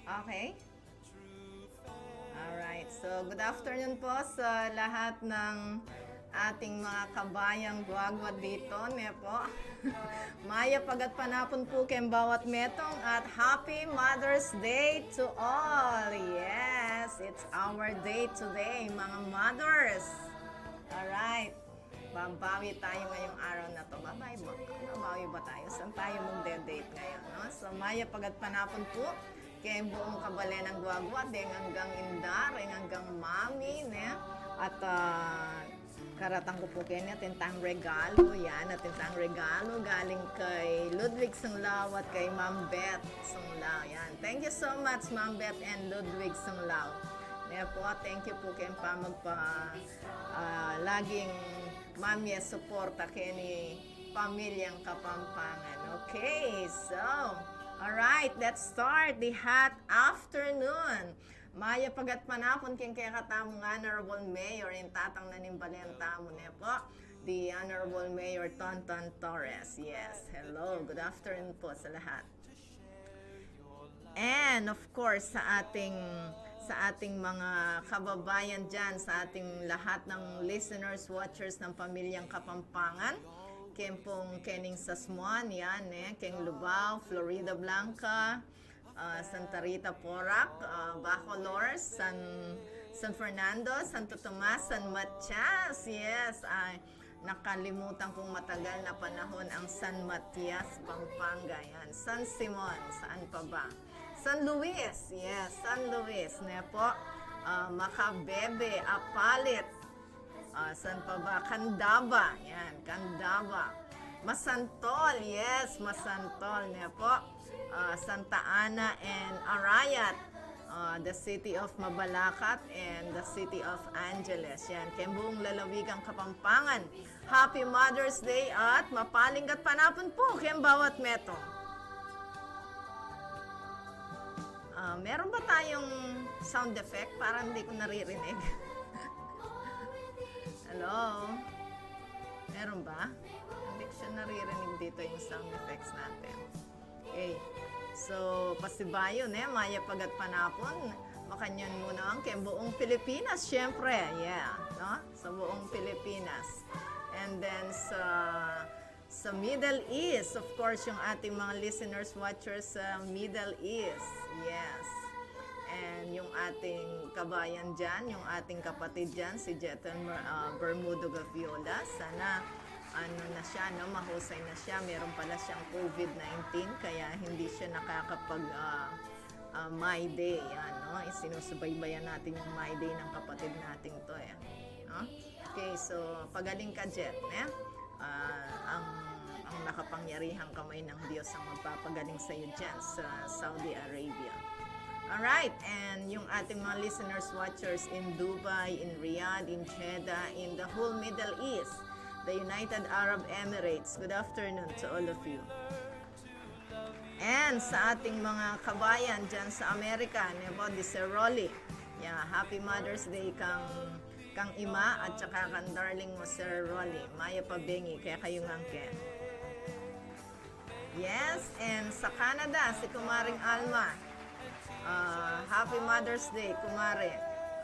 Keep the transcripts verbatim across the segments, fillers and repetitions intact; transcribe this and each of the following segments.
Okay. Alright. So, good afternoon po sa lahat ng ating mga kabayang guwagwa dito, ne po? Mayap a gatpanapun pu keng bawat metung at Happy Mother's Day to all! Yes, it's our day today, mga mothers! Alright. Babawi tayo ngayong araw na to. Babawi ba? Babawi ba tayo? Saan tayo magde-date ngayon, no? So, mayap a gatpanapun pu keng buung kabalen nang guwagwa, deng anggang inda, deng anggang mami, ne? At, ah, karatang ku pu keni atin tang regalo, yan, atin tang regalo galing kay Ludwig Sunglao at kay Ma'am Beth Sunglao, yan. Thank you so much, Ma'am Beth and Ludwig Sunglao. Ne po, thank you pu keng pamagpa-, ah, laging mamye suporta keni pamilyang Kapampangan. Okay, so, alright, let's start the hot afternoon. Mayap a gatpanapun keng kekatamung Honorable Mayor, ing tatang na ning balen tamu, ne po, the Honorable Mayor Tonton Torres. Yes, hello, good afternoon po sa lahat. And of course, sa ating, sa ating mga kababayan diyan, sa ating lahat ng listeners, watchers ng Pamilyang Kapampangan, keng pung kening Sasmuan, yan, eh, keng Lubao, Floridablanca, ah, Santa Rita, Porac, ah, Bacolor, San, San Fernando, Santo Tomas, San Matias, yes, ay, nakalimutan kung matagal na panahon ang San Matias, Pampanga. Yan. San Simon, saan pa ba? San Luis, yes, San Luis, ne po? Ah, Macabebe, Apalit, ah, saan pa ba? Candaba, yan, Candaba. Masantol, yes, Masantol, ne po? Ah, Santa Ana and Arayat, ah, the city of Mabalacat and the city of Angeles. Yan, keng buung lalawigang Kapampangan. Happy Mother's Day at mapaling gatpanapun pu keng bawat metung. Ah, meron ba tayong sound effect? Parang hindi ko naririnig. Hello? Meron ba? Hindi ko siya naririnig dito yung sound effects natin. Okay. So, pasibayu, ne? Mayap a gatpanapun. Makanyan mu naman keng buung Pilipinas, syempre. Yeah, no? Sa buung Pilipinas. And then sa, sa Middle East, of course, yung ating mga listeners, watchers sa Middle East. Yes. And yung ating kabayan diyan, yung ating kapatid diyan, si Jetel Mer-, ah, Bermudo Gaviola. Sana, ano na siya, no? Mahusay na siya. Meron pala siyang COVID nineteen, kaya hindi siya nakakapag, ah, ah, My Day, ano? Sinusubaybayan natin yung My Day ng kapatid nating to, eh. No? Okay, so, pagaling ka, Jet, eh? Ah, ang, ang makapangyarihang kamay ng Diyos ang magpapagaling sa'yo diyan sa Saudi Arabia. Alright, and yung ating mga listeners, watchers in Dubai, in Riyadh, in Jeddah, in the whole Middle East, the United Arab Emirates, good afternoon to all of you. And sa ating mga kabayan diyan sa Amerika, ne po, di Sir Rolly. Yeah, happy Mother's Day kang, kang ima at saka kang darling mo, Sir Rolly. Mayap a bengi kekayu ngan ken. Yes, and sa Canada, si Kumaring Alma. Ah, happy Mother's Day, Kumare.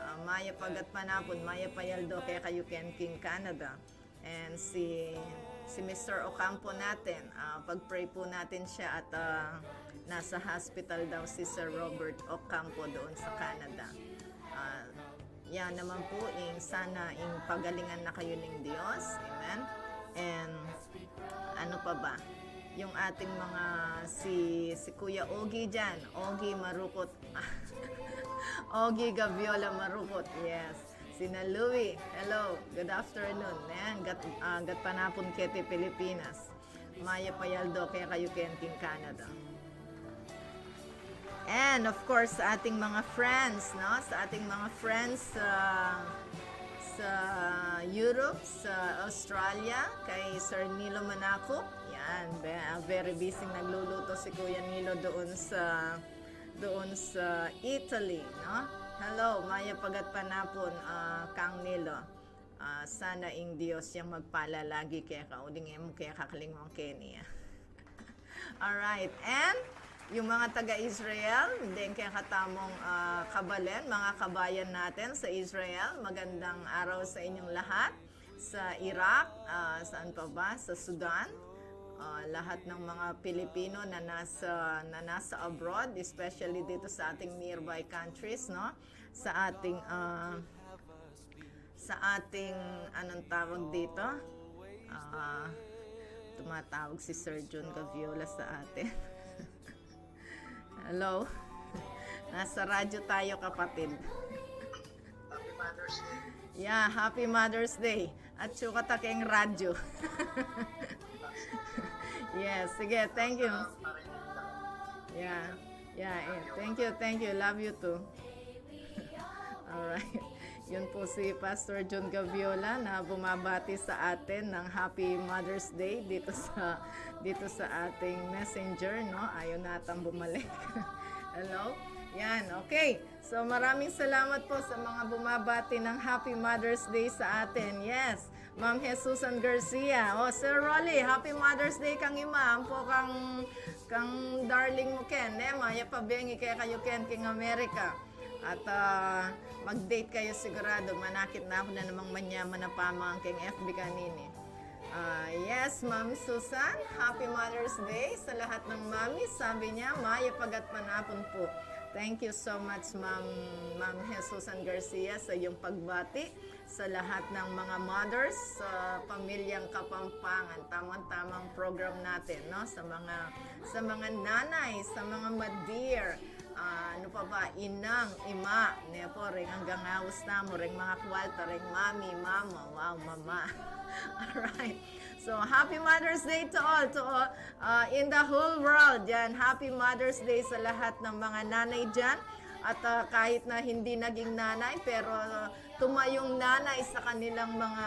Ah, mayap a gatpanapun, mayap a aldo kekayu ken king Canada. And si, si Mister Ocampo natin, ah, pag-pray po natin siya at, ah, nasa hospital daw si Sir Robert Ocampo doon sa Canada. Ah, yan naman po, ing, sana ing pagalingan na kayo ng Diyos. Amen. And ano pa ba? Yung ating mga, si, si Kuya Ogie dyan, Ogie Marukot. Ogie Gaviola Marukot, yes. Sina Louie, hello, good afternoon. Ayan, gat, ah, gatpanapun keti Pilipinas. Mayap a aldo kekayu ken king Canada. And of course, sa ating mga friends, no? Sa ating mga friends sa, sa Europe, sa Australia, kay Sir Nilo Manaco. Yan, ve-, ah, very busy nagluluto si Kuya Nilo doon sa, doon sa Italy, no? Hello, mayap a gatpanapun, ah, Kang Nilo. Ah, sana ing Diyos yang magpala lagi keka, uling e mu keka kalingwan keni. Alright, and Yung mga taga-Israel, deng kekatamung, ah, kabalen, mga kabayan natin sa Israel, magandang araw sa inyong lahat. Sa Iraq, ah, saan pa ba? Sa Sudan. Ah, lahat ng mga Pilipino na nasa, na nasa abroad, especially dito sa ating nearby countries, no? Sa ating, ah, sa ating, anong tawag dito? Ah, tumatawag si Sir John Gaviola sa atin. Hello? Nasa radyo tayo, kapatid. Happy Mother's Day. Yeah, happy Mother's Day. At sukat a keng radyo. Yes, sige, thank you. Yeah, yeah, eh. Thank you, thank you. Love you too. Alright. Yun po si Pastor John Gaviola na bumabati sa atin ng Happy Mother's Day dito sa, dito sa ating messenger, no? Ayaw natang bumalik. Hello? Yan, okay. So, maraming salamat po sa mga bumabati ng Happy Mother's Day sa atin. Yes, Ma'am Jesusan Garcia. O, Sir Rolly, Happy Mother's Day kang ima. Ampo kang, kang darling mu ken, ne? Mayap a bengi kekayu ken king Amerika. At, ah, mag-date kayu sigurado. Manakit na ku na namang manyaman a pamangan keng F B kanini. Ah, yes, Ma'am Susan, Happy Mother's Day sa lahat ng mami. Sabi niya, mayap a gatpanapun po. Thank you so much, Ma'am, Ma'am Jesusan Garcia, sa iyong pagbati sa lahat ng mga mothers sa pamilyang Kapampangan. Tamang-tamang program natin, no? Sa mga, sa mga nanay, sa mga madir, ah, ano pa ba, inang, ima, ne po, reng anggang aus tamu, reng mga kwalta, reng mami, mama, wow, mama. Alright. So, happy Mother's Day to all, to all, ah, in the whole world. Yan, happy Mother's Day sa lahat ng mga nanay dyan. At, ah, kahit na hindi naging nanay, pero tumayong nanay sa kanilang mga,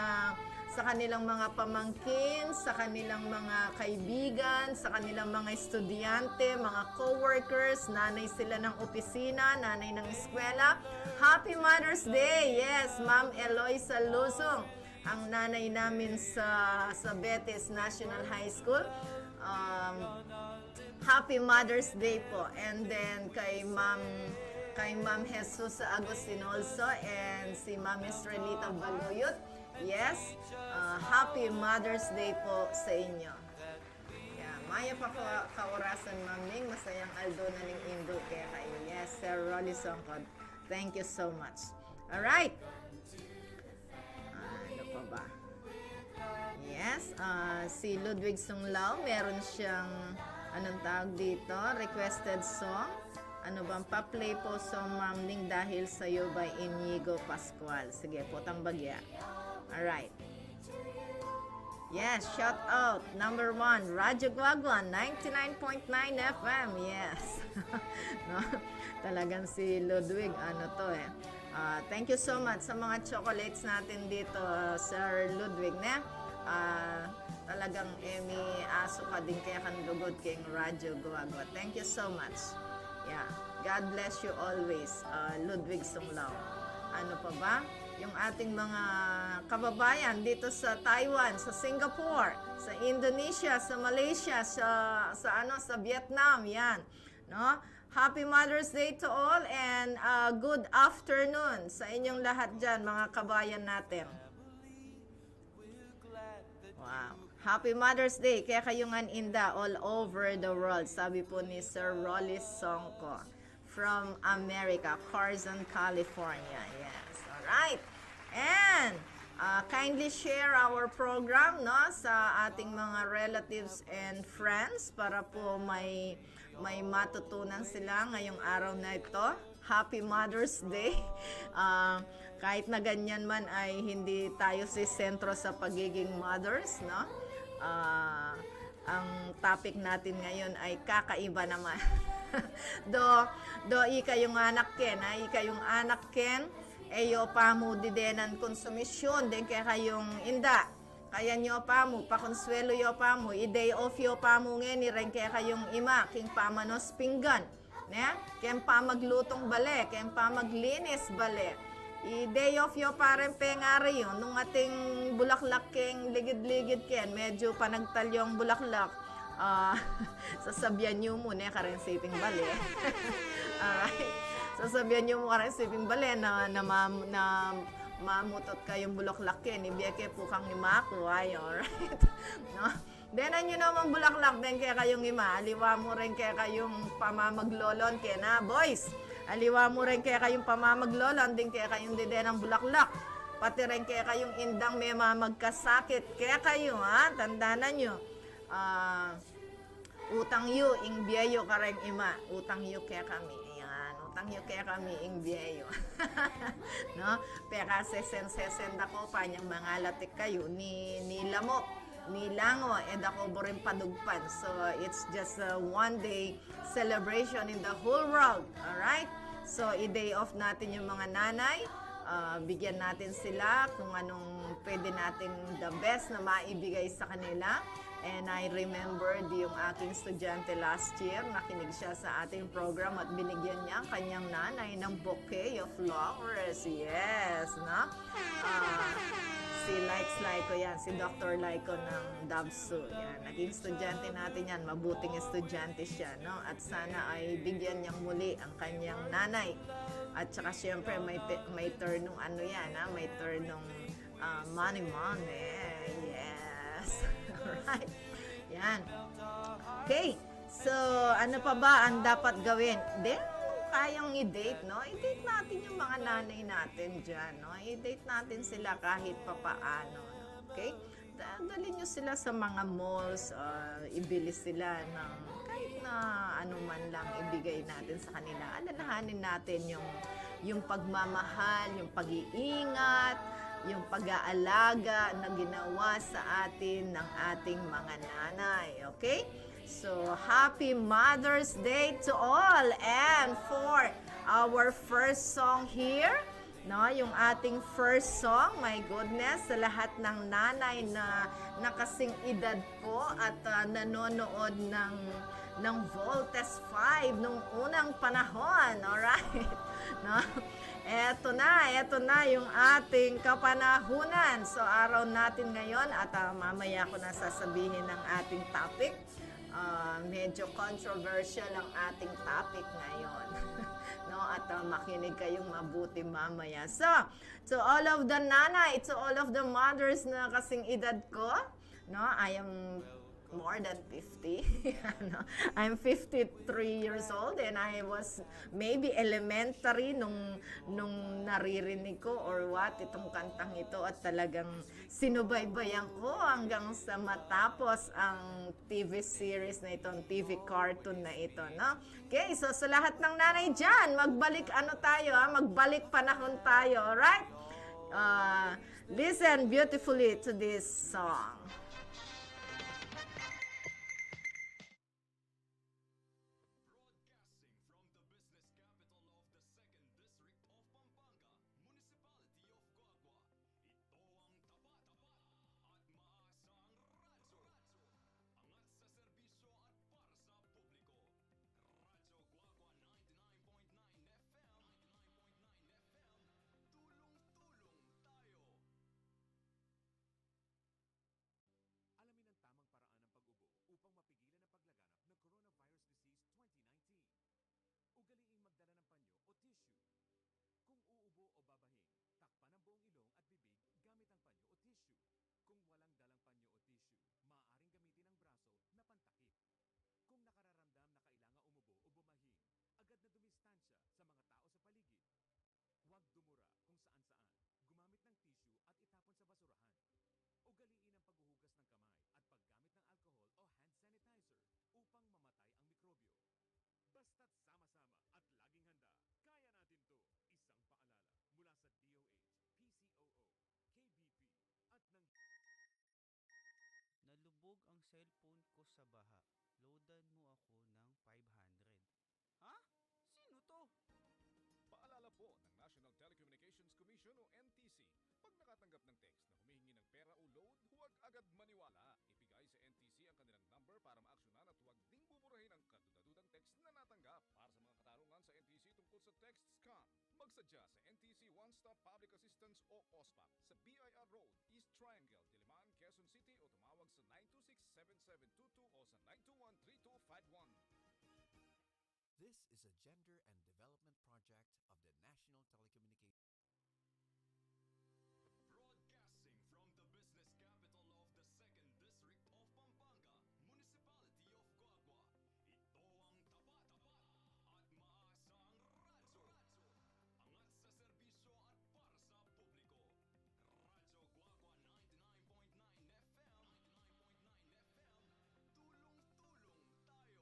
sa kanilang mga pamangkin, sa kanilang mga kaibigan, sa kanilang mga estudyante, mga co-workers, nanay sila ng opisina, nanay ng eskwela. Happy Mother's Day! Yes, Ma'am Eloisa Luzon, ang nanay namin sa, sa Betis National High School. Um, Happy Mother's Day po. And then kay Ma'am, kay Ma'am Jesus Agustin also, and si Ma'am Estrelita Baluyot. Yes, uh, happy Mother's Day po sa inyo. Yeah, mayap a ka-, kaurasan, Ma'am Ning. Masayang aldo na ning indu kekayu. Yes, Sir Rolly Songkod. Thank you so much. Alright. Ah, ano pa ba? Yes, ah, si Ludwig Sunglao, meron siyang, anong tawag dito? Requested song. Ano bang pa-play po, song, Ma'am Ning, Dahil Sa'yo by Inigo Pascual? Sige po, tambagya. Alright. Yes, shout out. Number one, Radyo Guagua, ninety-nine point nine F M. Yes. No? Talagang si Ludwig, ano to eh. Ah, thank you so much sa mga chocolates natin dito, Sir Ludwig, ne? Ah, talagang emi asu ka din kaya kan lugod keng Radyo Guagua. Thank you so much. Yeah. God bless you always, ah, Ludwig Sunglao. Ano pa ba? Yung ating mga kababayan dito sa Taiwan, sa Singapore, sa Indonesia, sa Malaysia, sa, sa ano, sa Vietnam, yan. No? Happy Mother's Day to all and, ah, good afternoon sa inyong lahat dyan, mga kabayan natin. Wow. Happy Mother's Day kekayu ngan inda all over the world, sabi po ni Sir Rolly Songko from America, Carson, California. Yes, all right. And, uh, kindly share our program, no, sa ating mga relatives and friends para po may, may matutunan sila ngayong araw na ito. Happy Mother's Day. Ah, kahit na ganyan man ay hindi tayo sisentro sa pagiging mothers, no? Ah, ang topic natin ngayon ay kakaiba naman. Do, do, ikayung anak ken, ha? Ikayung anak ken, e yo pa mu didenan konsumisyon, deng kekayung inda. Kaya nyo pa mu, pakonsuelo yo pa mu, i-day off yo pa mu ngeni reng kekayung ima, king pamanos pinggan, ne? Keng pamaglutong bale, keng pamaglinis bale. I-day off yo pa reng pengari yu, nung ating bulaklak keng ligid-ligid ken, medyo panagtal yung bulaklak. Ah, sasabian yu mu ne kareng siping bale. Alright. Sasabian yu mu kareng siping bale na, na, mam-, na mamutot kayung bulaklak ke, ni bie ke pu kang ima ku, ay, alright. No? Denan yu naman bulaklak deng kekayung ima, aliwa mu reng kekayung pamamaglolon kena, boys. Aliwa mu reng kekayung pamamaglolon deng kekayung dedenang bulaklak. Pati reng kekayung indang memamagkasakit kekayu, ha? Tandanan yu. Ah, utang yu ing bie yu kareng ima, utang yu kekami. Ayan, utang yu kekami ing bie yu. No? Pekasesen-sesen da ko pa nyang mangalatik kayu, ni, ni lamok, ni lango, e da ko buring padugpan. So, it's just a one day celebration in the whole world. Alright? So, i-day off natin yung mga nanay. Ah, bigyan natin sila kung anong pwede natin the best na maibigay sa kanila. And I remember yung aking estudyante last year, nakinig siya sa ating program at binigyan niya ang kanyang nanay ng bouquet of flowers. Yes, no? Ah, si Likes Laiko yan, si Doktor Laiko ng DAVSU. Yan, naging estudyante natin yan, mabuting estudyante siya, no? At sana ay bigyan niyang muli ang kanyang nanay. At saka siyempre may, pe- may turn nung ano yan, ha? May turn nung ah, money, money. Yes. Alright. Yan. Okay. So, ano pa ba ang dapat gawin? Then, kung kayang i-date, no? I-date natin yung mga nanay natin dyan, no? I-date natin sila kahit papaano, no? Okay? Da- Dali nyo sila sa mga malls, ah, ibili sila ng kahit na ano man lang ibigay natin sa kanila. Alalahanin natin yung, yung pagmamahal, yung pag-iingat, yung pag-aalaga na ginawa sa atin ng ating mga nanay. Okay? So, happy Mother's Day to all! And for our first song here, no, yung ating first song, my goodness, sa lahat ng nanay na nakasing edad ko at, ah, nanonood ng, ng Voltes five nung unang panahon, alright? No? Eto na, eto na yung ating kapanahunan. So, araw natin ngayon at, ah, mamaya ko na sasabihin ang ating topic. Ah, medyo controversial ang ating topic ngayon. No? At, ah, makinig kayong mabuti mamaya. So, to all of the nanay, to all of the mothers na kasing edad ko, no? I am more than fifty. Ano? I'm fifty-three years old and I was maybe elementary nung, nung naririnig ko or what, itong kantang ito, at talagang sinubaybayan ko hanggang sa matapos ang T V series na ito, ang T V cartoon na ito, no? Okay, so sa lahat ng nanay dyan, magbalik ano tayo, ha? Magbalik panahon tayo, alright? Ah, listen beautifully to this song. Broadcasting from the business capital of the second district of Pampanga, Municipality of Guagua, ito ang tapat, tapat at maasang radyo. Angat sa serbisyo at para sa publiko. Radyo Guagua ninety-nine point nine F M, ninety-nine point nine F M, tulong-tulong tayo. Alamin ang tamang paraan ng pag-ubo upang mapigilan ang paglaganap ng coronavirus disease twenty nineteen. Ugaliing magdala ng panyo o tissue. Kung uubo o babahing, takpan ang buong ilong at bibig gamit ang panyo o tissue. Kung walang dalang panyo o tissue, maaaring gamitin ang braso na pantakip. Kung nakararamdam na kailangan umubo o bumahing, agad na dumistansya sa mga tao sa paligid. Huwag dumura kung saan-saan. Gumamit ng tissue at itapon sa basurahan. Ugaliin ang paghuhugas ng kamay at paggamit ng alcohol o hand sanitizer upang mamatay ang mikrobyo. Basta't sama-sama at laging handa, kaya natin 'to. Isang paalala mula sa D O H, P C O O, K B P, at ng Nalubog ang cellphone ko sa baha. Loadan mo ako ng five hundred. Ha? Sino 'to? Paalala po ng National Telecommunications Commission o N T C, pag nakatanggap ng text na humihingi ng pera o load, huwag agad maniwala. Ibigay sa N T C ang kanilang number para maaksyonan at huwag ding buburahin ang kadudadudang text na natanggap. Para sa mga katanungan sa N T C tungkol sa text scam, magsadya sa N T C One Stop Public Assistance o OSPAP sa B I R Road, East Triangle, Diliman, Quezon City o tumawag sa nine two six, seven seven two two o sa nine two one, three two five one. This is a gender and development project of the National Telecommunications. Broadcasting from the business capital of the second District of Pampanga, Municipality of Guagua, ito ang tapat, tapat at maasang radyo. Angat sa serbisyo at para sa publiko. Radyo Guagua ninety-nine point nine F M, ninety-nine point nine F M, tulong-tulong tayo.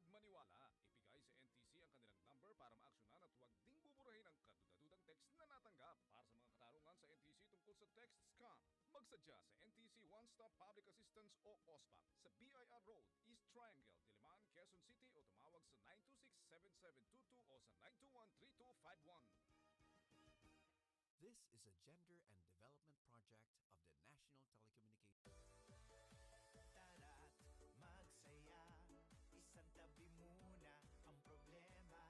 Maniwala, ibigay sa N T C ang kanilang number para maaksyonan at huwag ding buburahin ang kaduda-dudang text na natanggap. Para sa mga katanungan sa N T C tungkol sa text scam, magsadya sa N T C One Stop Public Assistance o OSPAP sa B I R Road, East Triangle, Diliman, Quezon City o tumawag sa nine two six, seven seven two two o sa nine two one, three two five one. This is a gender and development project of the National Telecommunications. Tara't magsaya, isantabi muna ang problema.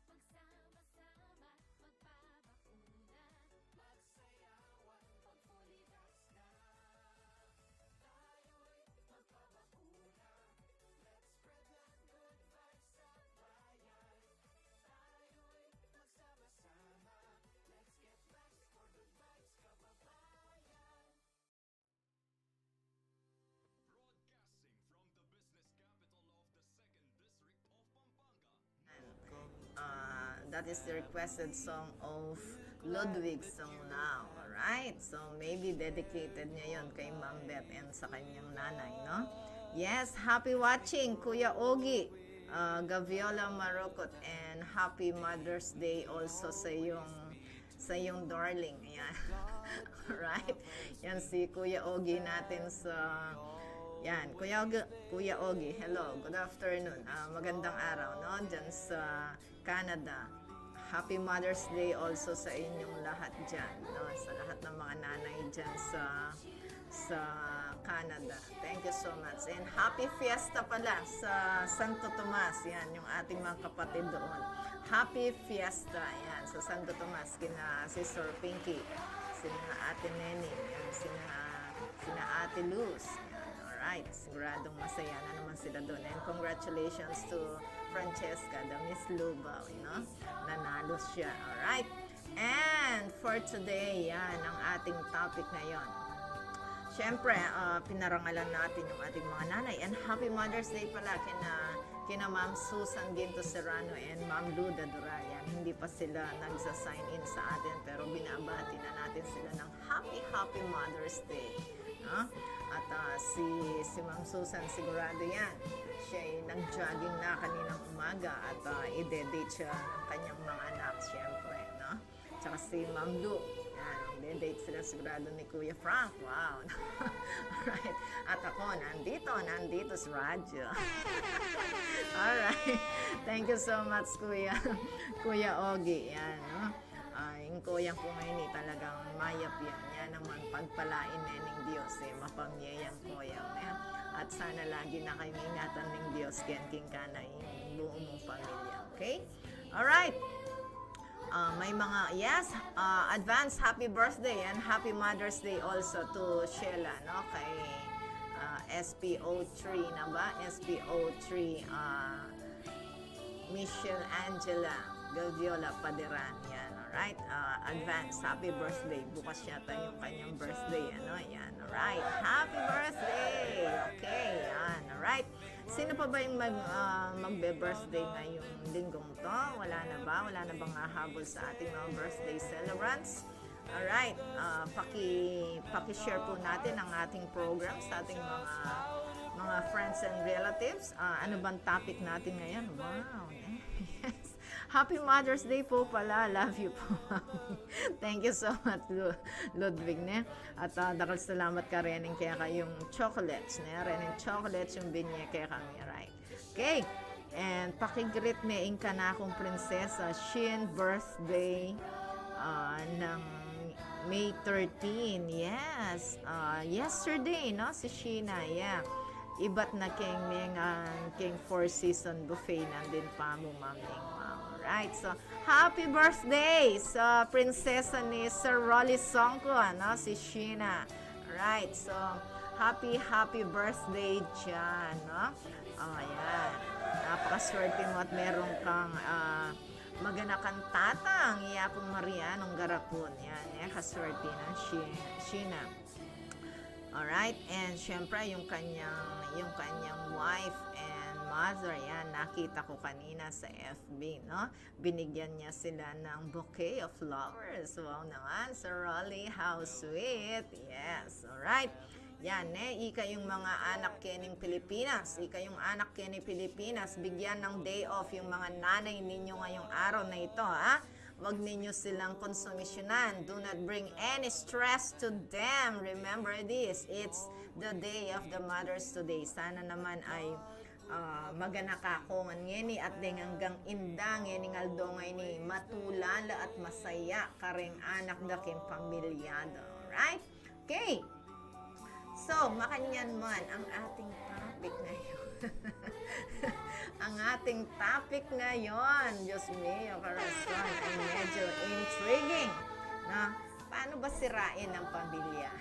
Magsama-sama, magpabakuna. Magsayawan, magpulidas na. Tayo'y magpabakuna. Let's spread the good vibes sa bayan. Tayo'y magsama-sama. Let's get back for good vibes, kababayan. Broadcasting from the business capital of the second district of Pampanga, Uh, that is the requested song of Ludwig Songlao. Alright? So, maybe dedicated niya yon kay Ma'am Beth and sa kanyang nanay, no? Yes, happy watching, Kuya Ogie, uh, Gaviola Marukot, and happy Mother's Day also sa iyong sa iyong darling. Ayan. Alright? Yan si Kuya Ogie natin sa, yan, Kuya Ogie, Kuya Ogie, hello, good afternoon. Ah, magandang araw, no? Diyan sa Canada. Happy Mother's Day also sa inyong lahat diyan, no? Sa lahat ng mga nanay diyan sa sa Canada. Thank you so much. And happy fiesta pala sa Santo Tomas. Yan, yung ating mga kapatid doon. Happy fiesta. Yan, sa Santo Tomas. Kina si Sir Pinky, sina Ate Neni, yan, sina, sina Ate Luz. Yan, alright. Siguradong masaya na naman sila doon. And congratulations to Francesca, the Miss Lubao, you know? Nanalo siya. Alright. And for today, yan ang ating topic ngayon. Siyempre, ah, pinarangalan natin yung ating mga nanay. And happy Mother's Day pala kina, kina Ma'am Susan Ginto Serrano and Ma'am Luda Dural. Yan, hindi pa sila nagsa-sign in sa atin, pero binabati na natin sila ng happy, happy Mother's Day. No? At, ah, si, si Ma'am Susan, sigurado yan. Siya ay nag-jogging na kaninang umaga at, ah, i-dedate siya ng kanyang mga anak, siyempre, no? Tsaka si Ma'am Lu, yan, i-dedate sila sigurado ni Kuya Frank. Wow! Alright. At ako, nandito, nandito sa radyo. Alright. Thank you so much, Kuya, Kuya Ogie. Yan, no? Ay, ing koyang ku ngeni talagang mayap yan. Yan naman, pagpalain ne ning Dios, eh, mapamye yang koyang ne. At sana lagi na kayong ingatan ning Dios, ken king kana ing buo mung pamilya, okay? Alright. Ah, may mga, yes, ah, advance happy birthday and happy Mother's Day also to Sheila, no? Kay, ah, S P O three na ba? S P O three, ah, Michelle Angela Gaviola Paderan. Yan, alright? Ah, advance happy birthday. Bukas yata yung kanyang birthday, ano? Yan, alright. Happy birthday! Okay, yan, alright. Sino pa ba yung mag, ah, magbe-birthday ngayong linggong to? Wala na ba? Wala na bang hahabol sa ating mga birthday celebrants? Alright, ah, paki, paki-share po natin ang ating program sa ating mga, mga friends and relatives. Ah, ano bang topic natin ngayon? Wow, eh. Yes. Happy Mother's Day po pala. Love you po, Mami. Thank you so much, Lu-, Ludwig, ne? At, ah, dakal salamat ka rin kaya kayong chocolates, ne? Rin yung chocolates yung binye kaya kami, right? Okay. And paki-greet ne ing kanakung prinsesa, Shin birthday, ah, ng May thirteen. Yes. Ah, yesterday, no? Si Sheena, yeah. Ibat na keng mengan, keng Four Season Buffet, nandin pa mu, Ma'am Ning Ma'am. Right. So, happy birthday sa prinsesa ni Sir Rolly Songko, ano? Si Sheena. Right. So, happy, happy birthday diyan, no? Oh, ayan. Napakaswerte mo at meron kang, ah, maganakan tatang, iya pung Marianong garapun. Yan, eh, kaswerte ng Shi-, Sheena. Alright, and syempre, yung kanyang, yung kanyang wife and mother, yan, nakita ko kanina sa F B, no? Binigyan niya sila ng bouquet of flowers. Wow naman, Sir Rolly, how sweet. Yes, alright. Yan, eh, ikayung mga anak kening Pilipinas, ikayung anak kening Pilipinas, bigyan ng day off yung mga nanay ninyo ngayong araw na ito, ha? Wag ninyo silang konsumisyonan. Do not bring any stress to them. Remember this, it's the day of the mothers today. Sana naman ay, ah, maganaka ko ngeni at deng anggang inda ngening aldo ngeni, matulala at masaya kareng anak da king pamilya da. Alright? Okay. So, makanyan man ang ating topic ngayon. Ang ating topic ngayon, Diyos mio, corazon, ay medyo intriguing, no? Paano ba sirain ang pamilya?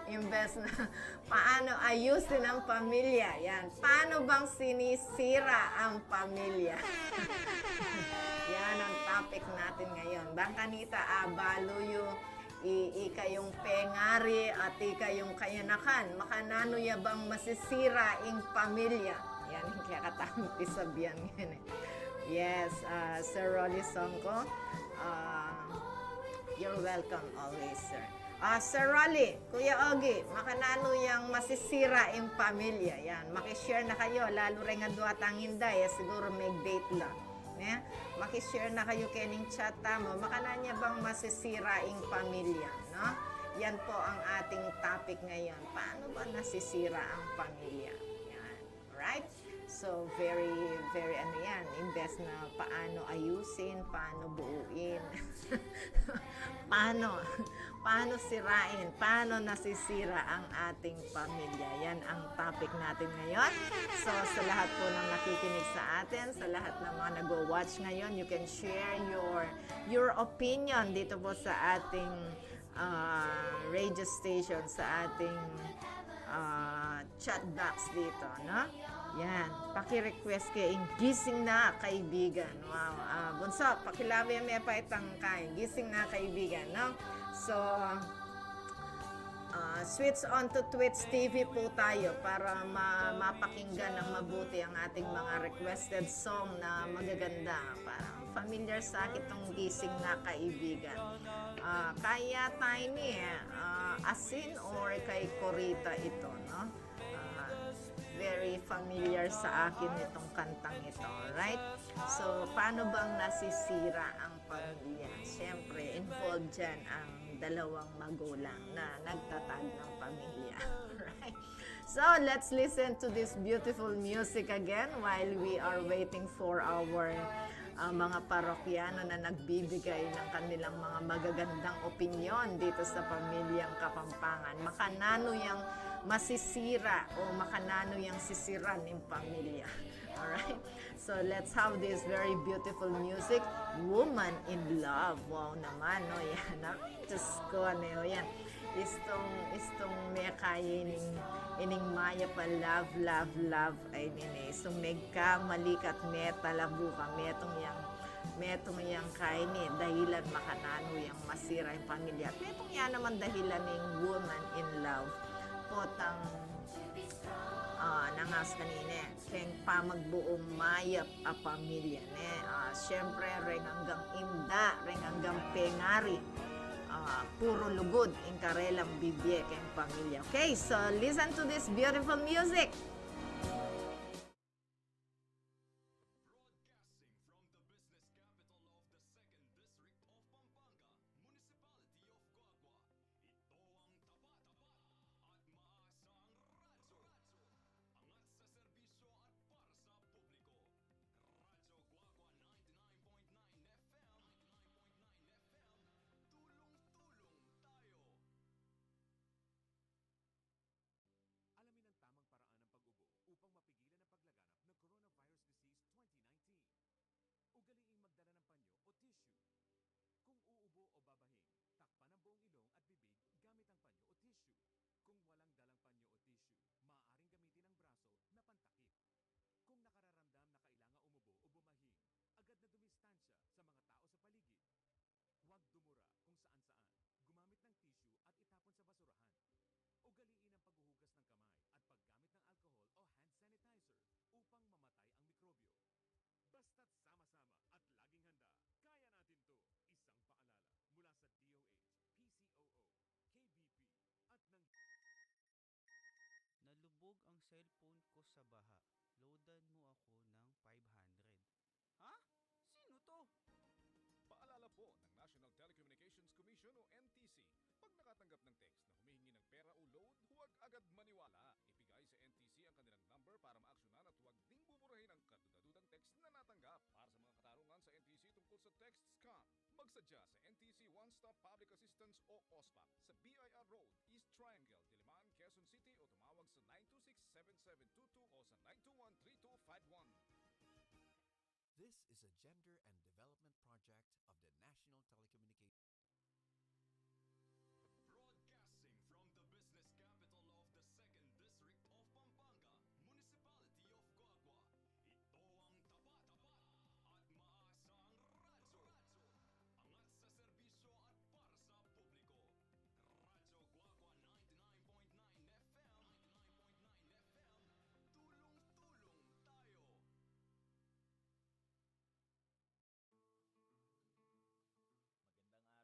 Imbes na, paano ayusin ang pamilya? Yan. Paano bang sinisira ang pamilya? Yan ang topic natin ngayon. Bang kanita, ah, balu yu, i-, ikayung pengari at ikayung kayanakan, makananu ya bang masisira ing pamilya? Yan ing kekatang pisabian ngeni. Yes, ah, Sir Rolly Songko, ah, you're welcome always, sir. Ah, Sir Rolly, Kuya Ogie, makananu yang masisira ing pamilya? Yan, maki-share na kayu, lalu reng adua tang inday, eh, siguru meg-date la. Ne? Maki-share na kayu kening chat tamu. Makananu ya bang masisira ing pamilya, no? Yan po ang ating topic ngayon. Paano ba nasisira ang pamilya? Yan. Right? So, very, very ano yan. Imbes na paano ayusin, paano buuin, paano, paano sirain, paano nasisira ang ating pamilya. Yan ang topic natin ngayon. So, sa lahat po ng nakikinig sa atin, sa lahat ng mga nagwa-watch ngayon, you can share your, your opinion dito po sa ating, ah, radio station, sa ating, ah, chat box dito, no? Yan. Paki-request ke ing Gising Na, Kaibigan. Wow. Ah, Bunso, pakilabi me pa itang kay Gising Na, Kaibigan, no? So, ah, switch on to Twitch T V po tayo para ma-, mapakinggan ng mabuti ang ating mga requested song na magaganda. Parang familiar sa akin itong Gising Na, Kaibigan. Ah, kaya tayo ni, ah, Asin or kay Corita ito, no? Ah, very familiar sa akin itong kantang ito, right? So, paano bang nasisira ang pamilya? Siyempre, involved dyan ang dalawang magulang na nagtatag ng pamilya. Right? So, let's listen to this beautiful music again while we are waiting for our, ah, mga parokyano na nagbibigay ng kanilang mga magagandang opinyon dito sa Pamilyang Kapampangan. Makananu yang masisira o makananu yang sisiran ing pamilya. Alright? So, let's have this very beautiful music, Woman in Love. Wow naman, no? Yan, ah. Ay, Diyos ko, ano yun? Yan. Istung, istung me kaya ining, ining mayap a love, love, love. Ay, nini. Istung megkamali ka at metalabu ka, metung yang, metung yang kaya ini, dahilan makananu yang masira ing pamilya. Metung ya naman dahilan ning Woman in Love. Potang, ah, nangas kanine. Keng pamagbuung mayap a pamilya, ne? Ah, siyempre, reng anggang inda, reng anggang pengari, ah, puru lugud ing karelang bibie keng pamilya. Okay, so listen to this beautiful music. Broadcasting from the business capital of the second district of Pampanga, Municipality of Coagua, ito ang tapat, tapat at maasang radyo. Angat sa serbisyo at para sa publiko. Radyo Guagua ninety-nine point nine F M, ninety-nine point nine F M, tulong-tulong tayo. Alamin ang tamang paraan ng pag-ugali. cellphone ko sa baha. Loadan mo ako ng five hundred. Ha? Sino to? Paalala po ng National Telecommunications Commission o N T C, pag nakatanggap ng text na humihingi ng pera o load, huwag agad maniwala. Ibigay sa N T C ang kanilang number para maaksyonan at huwag ding buburahin ang kadudadudang text na natanggap. Para sa mga katanungan sa N T C tungkol sa text scam, magsadya sa N T C One Stop Public Assistance o OSPAP sa B I R Road, East Triangle, Diliman, Quezon City o tumawag sa nine two six, seven seven two two o sa nine two one, three two five one. This is a gender and development project of the National Telecommunications. Broadcasting from the business capital of the Second District of Pampanga, Municipality of Coagua, ito ang tapat, tapat at maasang radyo. Angat sa serbisyo at para sa publiko. Radyo Coagua ninety-nine point nine F M, ninety-nine point nine F M, tulong-tulong tayo. Magandang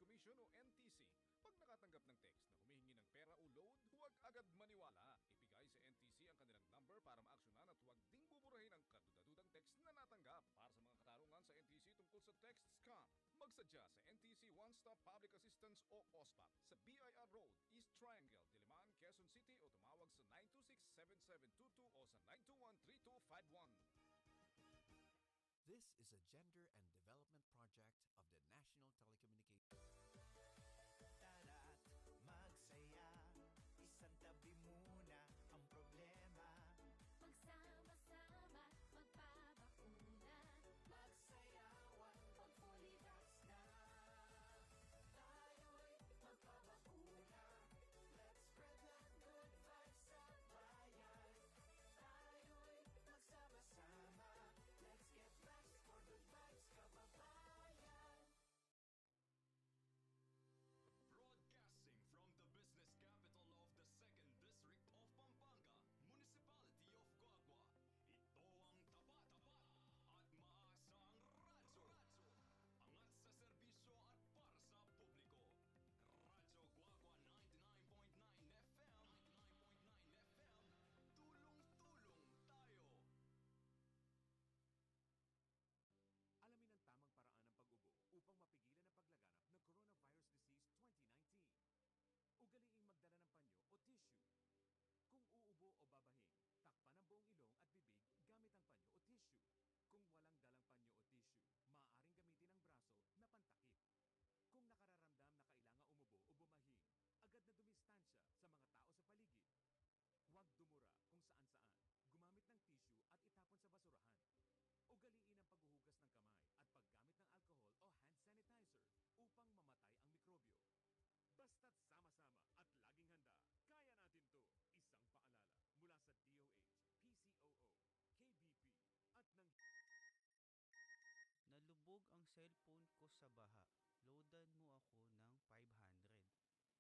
Commission o N T C. Pag nakatanggap ng text na humihingi ng pera o load, huwag agad maniwala. Ibigay sa N T C ang kanilang number para maaksyonan at huwag ding buburahin ang kadudadudang text na natanggap. Para sa mga katanungan sa N T C tungkol sa text scam, magsadya sa N T C One Stop Public Assistance o OSPAP sa B I R Road, East Triangle, Diliman, Quezon City o tumawag sa nine two six, seven seven two two o sa nine two one, three two five one. This is a gender and development project of the National Telecommunications. Tara't magsaya, isantabi muna ang problema. Magsama-sama, magpabakuna. Magsayawan, mag-fully vax na. Tayo'y magpabakuna. Let's spread the good vibes sa bayan. Tayo'y magsama-sama. Let's get vax for good vibes, kababayan. Broadcasting from the business capital of the second District of Pampanga, Municipality of Guagua, ito ang tapat, tapat at maasang radyo. Angat sa serbisyo at para sa publiko. Radyo Guagua ninety-nine point nine F M, ninety-nine point nine F M, tulong-tulong tayo. Alamin ang tamang paraan ng pag-ubo upang mapigilan ang paglaganap ng coronavirus disease twenty nineteen. Ugaliing magdala ng panyo o tissue. Kung uubo o babahin, takpan ang buong ilong at bibig gamit ang panyo o tissue. Kung walang dalang panyo o tissue, maaaring gamitin ang braso na pantakip. Kung nakararamdam na kailangan umubo o bumahin, agad na dumistansya sa mga tao sa paligid. Huwag dumura kung saan-saan. Gumamit ng tissue at itapon sa basurahan. Ugaliin ang paghuhugas ng kamay at paggamit ng alcohol o hand sanitizer upang mamatay ang mikrobyo. Basta't sama-sama at laging handa, kaya natin 'to. Isang paalala mula sa D O H, P C O O, K B P, at ng Nalubog ang cellphone ko sa baha. Loadan mo ako ng five hundred.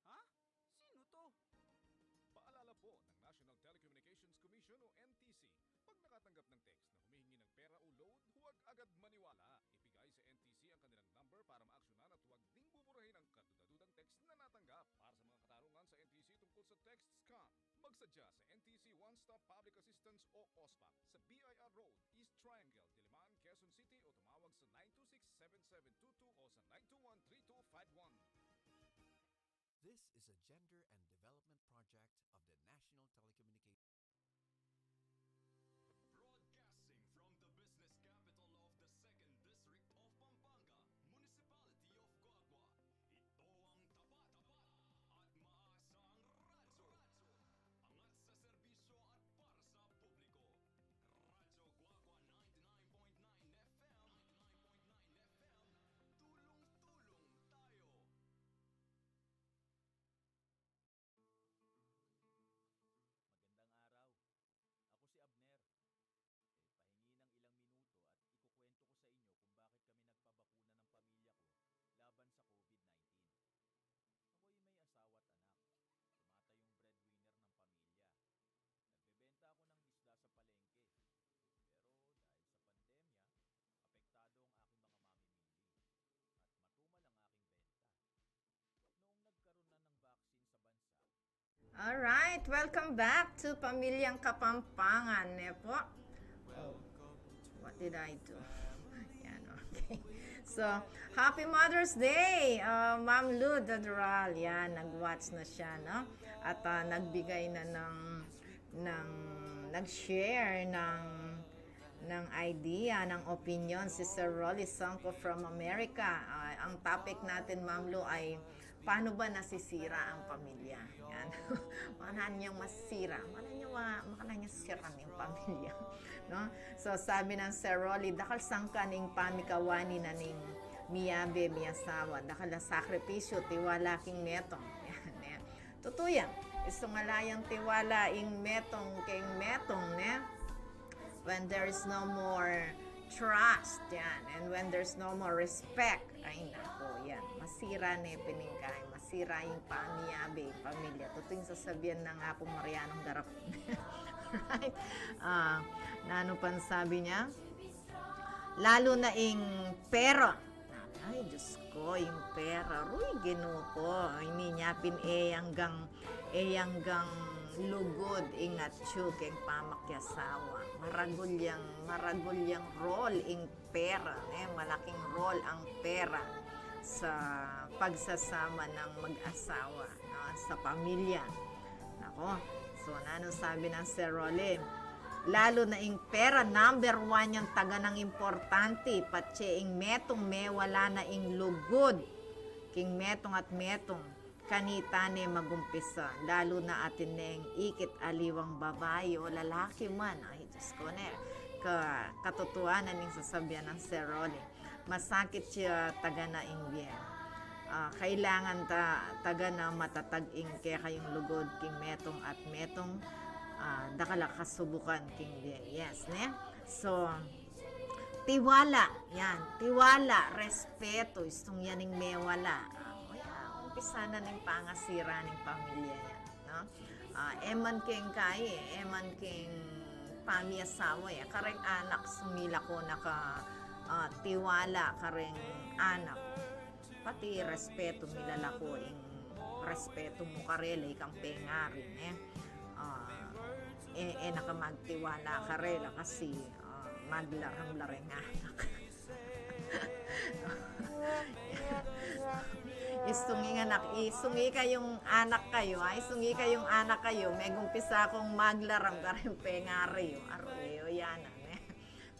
Ha? Sino 'to? Paalala po ng National Telecommunications Commission o N T C, pag nakatanggap ng text na humihingi ng pera o load, huwag agad maniwala. Ibigay sa N T C ang kanilang number para maaksyonan at huwag ding buburahin ang kadudadudang text na natanggap. Para sa mga katanungan sa N T C tungkol sa text scam, magsadya sa N T C One Stop Public Assistance o OSPAP sa B I R Road, East Triangle, Diliman, Quezon City o tumawag sa nine two six, seven seven two two o sa nine two one, three two five one. This is a gender and development project of the National Telecommunications. Broadcasting from the business capital of the second District of Pampanga, Municipality of Guagua, ito ang tapat, tapat at maasang radyo. Angat sa serbisyo at para sa publiko. Radyo Guagua ninety-nine point nine F M, ninety-nine point nine F M, tulong-tulong tayo. Magandang araw. Ako si Abner. E, pahingi ng ilang minuto at ikukwento ko sa inyo kung bakit kami nagpabakuna ng pamilya ko laban sa COVID nineteen. Ako'y may asawa at anak. Siya 'yung breadwinner ng pamilya. Nagbebenta ako ng isda sa palengke. Pero dahil sa pandemya, apektado ang aking mga mamimili. At matumal ang aking benta. Noong nagkaroon na ng vaccine sa bansa, Alright, welcome back to Pamilyang Kapampangan, ne po? Oh, what did I do? Yan, okay. So, happy Mother's Day, uh, Ma'am Lou Dadural. Yan, nag-watch na siya, no? At, uh, nagbigay na ng, ng, nag-share ng ng idea, ng opinion si Sir Rolly Songco from America. Ah, ang topic natin, Ma'am Lou, ay paano ba nasisira ang pamilya? Yan. Paano niyang masira? Paano niya ma-, paano niya sira ing pamilya? No? So, sabi ng Sir Rolly, dakal sangkan ing pamikawani na ning miyabe, miyasawa, dakal a sakripisyu, tiwala king metung. Yan, yan. Tutu yan. Isung ala yang tiwala ing metung keng metung, ne? When there is no more trust, yan. And when there's no more respect, ay naku, yan. Masira ne pin ing kai, masira ing pamiyabe, ing pamilya. Tutu ing sasabian nang Apu Marianong Garapon. Right? Ah, nanu pang sabi niya? Lalu na ing pero. Ay, Diyos ko, ing pera. Ruy, Ginu ko. Ini nya pin e anggang, e anggang lugud ing atyu keng pamakiasawa. Maragul yang, maragul yang role ing pera, ne? Malaking role ang pera sa pagsasama ng mag-asawa, no? Sa pamilya. Nako, so nanu sabi nang Sir Rolly? Lalu na ing pera, number one yang taganang importante, patse ing metung, mewala na ing lugud king metung at metung. Kanita ne magumpisa, lalu na atin neng ikit aliwang babai o lalaki man. Ay, Diyos ko, ne. Ka, katotohanan ing sasabian nang Sir Rolly. Masakit ya tagana ing bie. Ah, kailangan ta, tagana matatag ing kekayung lugud king metung at metung, ah, dakal a kasubukan king bie. Yes, ne? So, tiwala. Yan. Tiwala, respeto. Istung yan ing mewala. Ah, o ya, umpisa na ning pangasira ning pamilya yan, no? Ah, e man keng kai, e man keng pamiasawa, e. Kareng anak, sumilako na ka, ah, tiwala kareng anak. Pati respeto, milalako ing respeto mu karela, ikang pengari, ne? Ah, e, e na ka magtiwala karela kasi, ah, maglarang la reng anak. Istung ing anak, istung ikayung anak kayu, ay, istung ikayung anak kayu, megumpisa kung maglarang kareng pengari yu. Aru yu, yan na, ne?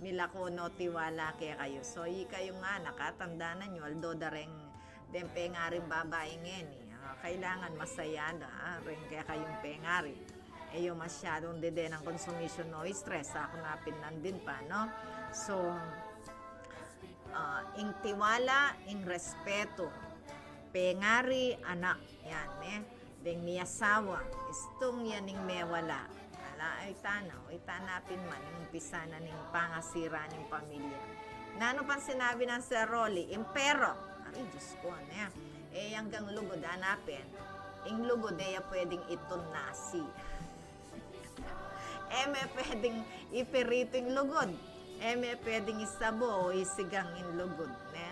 Milako no tiwala kekayu. So, ikayung anak, tandanan yu, aldo da reng deng pengaring babai ngeni, ah, kailangan masaya da, ah, reng kekayung pengari. E yu masyadung dede nang consumption o stress, aku na pin nandin pa, no? So, ah, ing tiwala, ing respeto, pengari, anak, yan, e. Deng miasawa, istung yan ing mewala. Ala, ay tana, ay tana pin man, ing umpisa na ning pangasira ning pamilya. Nanu pang sinabi nang Sir Rolly? Impero. Ay, Diyos ko, ne? E anggang lugud, ana pin. Ing lugud, e ya pwedeng itun nasi. E me pwedeng ipirito ing lugud. E me pwedeng isabo o isigang ing lugud, ne?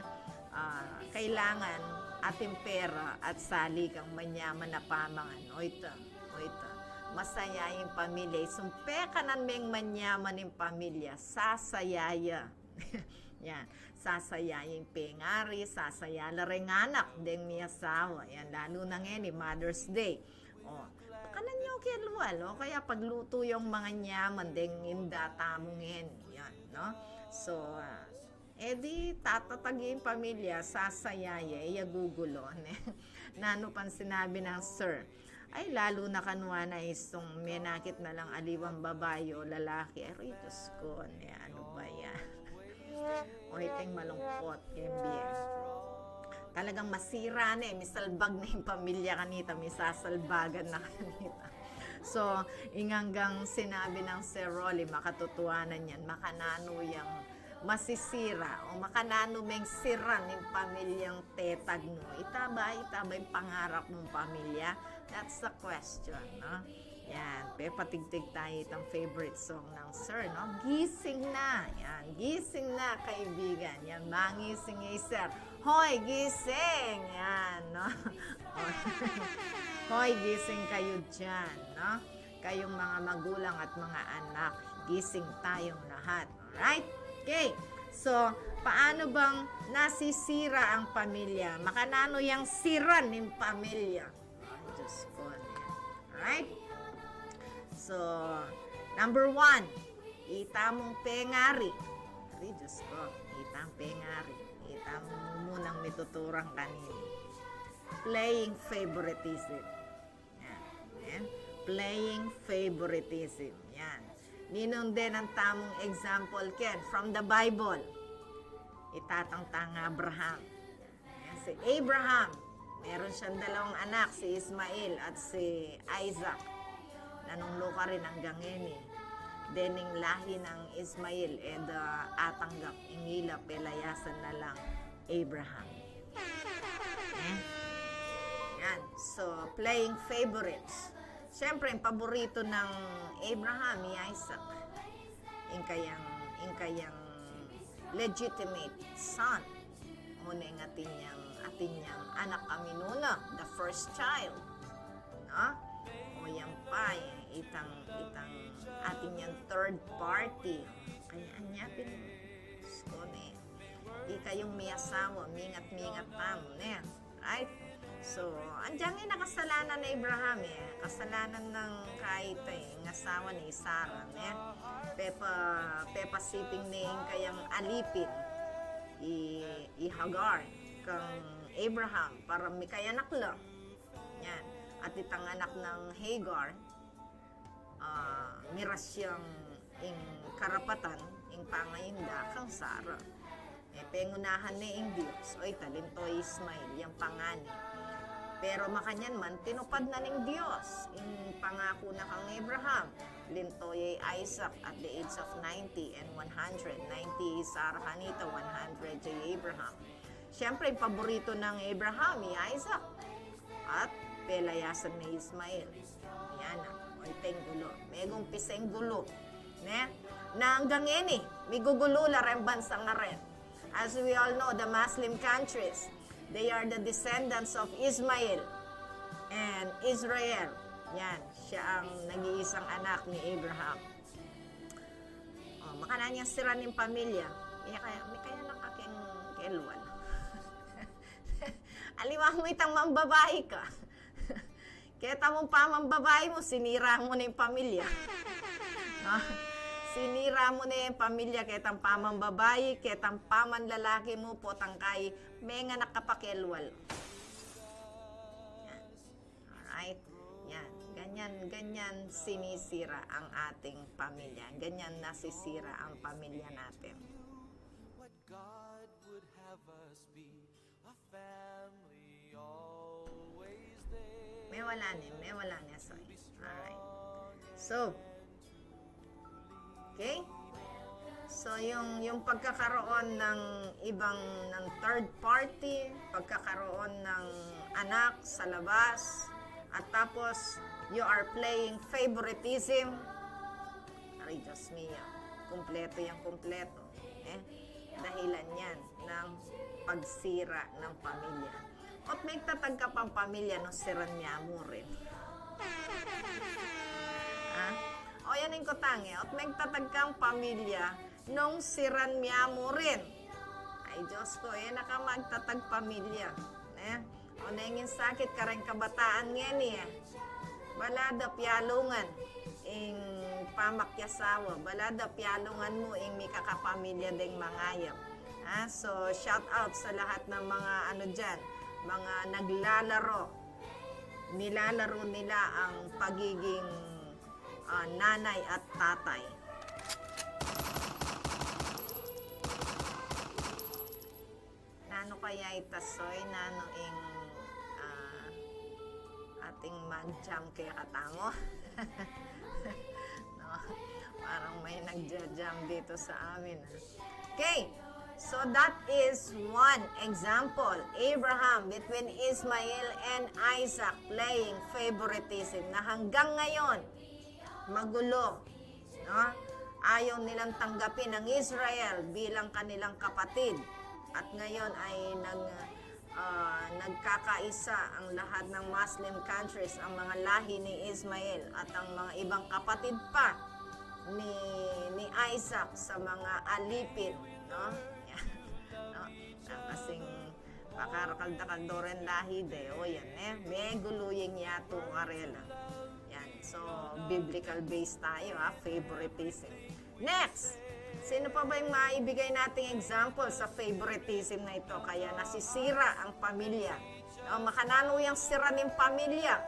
Ah, kailangan atin pera at sali kang manyaman a pamangan. O ita, o ita. Masaya ing pamilya. Isumpe ka nang meng manyaman ing pamilya, sasaya ya. Yan. Sasaya ing pengari, sasaya la reng anak deng miasawa. Yan, lalu na ngeni, Mother's Day. O, kanan yu ke lual, o kaya paglutu yung manyaman deng inda tamu ngeni. Yan, no? So, ah, e di tatatag ing pamilya, sasaya ya, e ya gugulo, ne? Nanu pang sinabi nang Sir? Ay, lalu na kanwa na istung menakit na lang aliwang babai o lalaki. Aray, Diyos ko, ne, anu ba yan? O, iting malungkot, M B S. Talagang masira na, e. Misalbag na ing pamilya kanita, misasalbagan na kanita. So, ing anggang sinabi nang Sir Rolly, makatotohanan yan, makananu yang masisira o makananu meng siran ing pamilyang tetag mu. Ita ba, ita ba ing pangarap mung pamilya? That's the question, no? Yan, pepatigtig tayu itang favorite song nang Sir, no? Gising na. Yan, gising na, kaibigan. Yan, mangising i Sir. Hoy, gising! Yan, no? Hoy, gising kayu diyan, no? Kayung mga magulang at mga anak, gising tayong lahat. Alright? Okay. So, paano bang nasisira ang pamilya? Makananu yang siran ing pamilya? Ay, Diyos ko, ne. Alright? So, number one, ita mung pengari. Ay, Diyos ko, ita mung pengari. Ita mu munang mituturang kanini. Playing favoritism. Yan. Yan. Playing favoritism. Yan. Ninung den ang tamung example ken from the Bible? Itatang tang Abraham. Yan. Si Abraham, meron siyang dalawang anak, si Ismael at si Isaac. Nanung lukarin anggang ngeni. Dening lahi nang Ismael, e da atanggap, ing ila pelayasan na lang Abraham. Eh? Yan. So, playing favorites. Siyempre, ang paborito ng Abraham, i Isaac. Ing kayang, ing kayang legitimate son. Muneng atin yang, atin yang anak a minuna, the first child. No? O yan pa, eh, itang, itang atin yang third party. Kaya anya pin, Diyos ko, ne. Ikayung miyasawa, mingat-mingat tamu, ne? Right? So, andiyan nga kasalanan na Abraham, eh. Kasalanan nang kayta, eh, ng asawa ni Sarah, ne? Pepa, pepasiping ne ing kayang alipin, i, i Hagar, kang Abraham, para mikayanak la. Yan. At itang anak nang Hagar, ah, miras yang ing karapatan, ing pangainda kang Sarah. E, pengunahan ne ing Dios, o ita, linto i Ismael, yang pangani. Pero makanyan man, tinupad na ning Dios ing pangaku na kang Abraham. Linto ya i Isaac at the age of ninety and one hundred. Ninety i Sarah kanita, one hundred ya i Abraham. Siyempre, ing paborito nang Abraham, i Isaac. At pelayasan ne i Ismael. Yan na. O, iteng gulo. Megumpiseng gulo. Ne? Na anggang ngeni, migugulo la reng bansa ngaren. As we all know, the Muslim countries, they are the descendants of Ismail and Israel. Yan, siya ang nag-iisang anak ni Abraham. O, makanyan yang sira ning pamilya. Iya kaya, mikayanak ka keng kelwal. Aliwa mu itang mambabai ka. Keta mung pamambabai mu, sinira mu ne ing pamilya. No? Sinira mu ne ing pamilya, ketang pamambabai, ketang pamanlalaki mu, potang kayi, menganak ka pa kelwal. Yan. Alright? Yan. Ganyan, ganyan sinisira ang ating pamilya. Ganyan nasisira ang pamilya natin. What God would have us be, a family always there. Mewala ne, mewala ne, sorry. Alright. So, okay? So, yung, yung pagkakaroon ng ibang, ng third party, pagkakaroon ng anak sa labas, at tapos, you are playing favoritism. Aray, Diyos mio. Kumpleto yang kumpleto. Eh, dahilan yan ng pagsira ng pamilya. Ot megtatag ka pang pamilya nung siran mya mu rin. Ah? O yan ing kutang e. Ot megtatag kang pamilya nung siran mya mu rin. Ay, Diyos ko, e na ka magtatag pamilya. Eh? O nengin sakit kareng kabataan ngeni, eh. Bala da pialungan ing pamakyasawa, bala da pialungan mu ing mikakapamilya deng mangayap. Ah, so, shout out sa lahat ng mga ano diyan, mga naglalaro. Nilalaro nila ang pagiging, ah, nanay at tatay. Nanu kaya ita, Soy? Nanu ing, ah, ating mag-jam kaya katamu? No? Parang may nagja-jam dito sa amin, ah. Okay. So that is one example. Abraham between Ismael and Isaac playing favoritism na hanggang ngayon magulo, no? Ayaw nilang tanggapin ang Israel bilang kanilang kapatid. At ngayon ay nag, ah, nagkakaisa ang lahat ng Muslim countries, ang mga lahi ni Ismael at ang mga ibang kapatid pa ni, ni Isaac sa mga alipin, no? Yan. No? Na kasing pakarakal-dakal do ren lahi de, o yan, eh. Megulu yang yatu karela. Yan. So, biblical based tayo, ha? Favoritism. Next! Sino pa ba yung maibigay nating example sa favoritism na ito? Kaya nasisira ang pamilya. No? Makananu yang sira ning pamilya?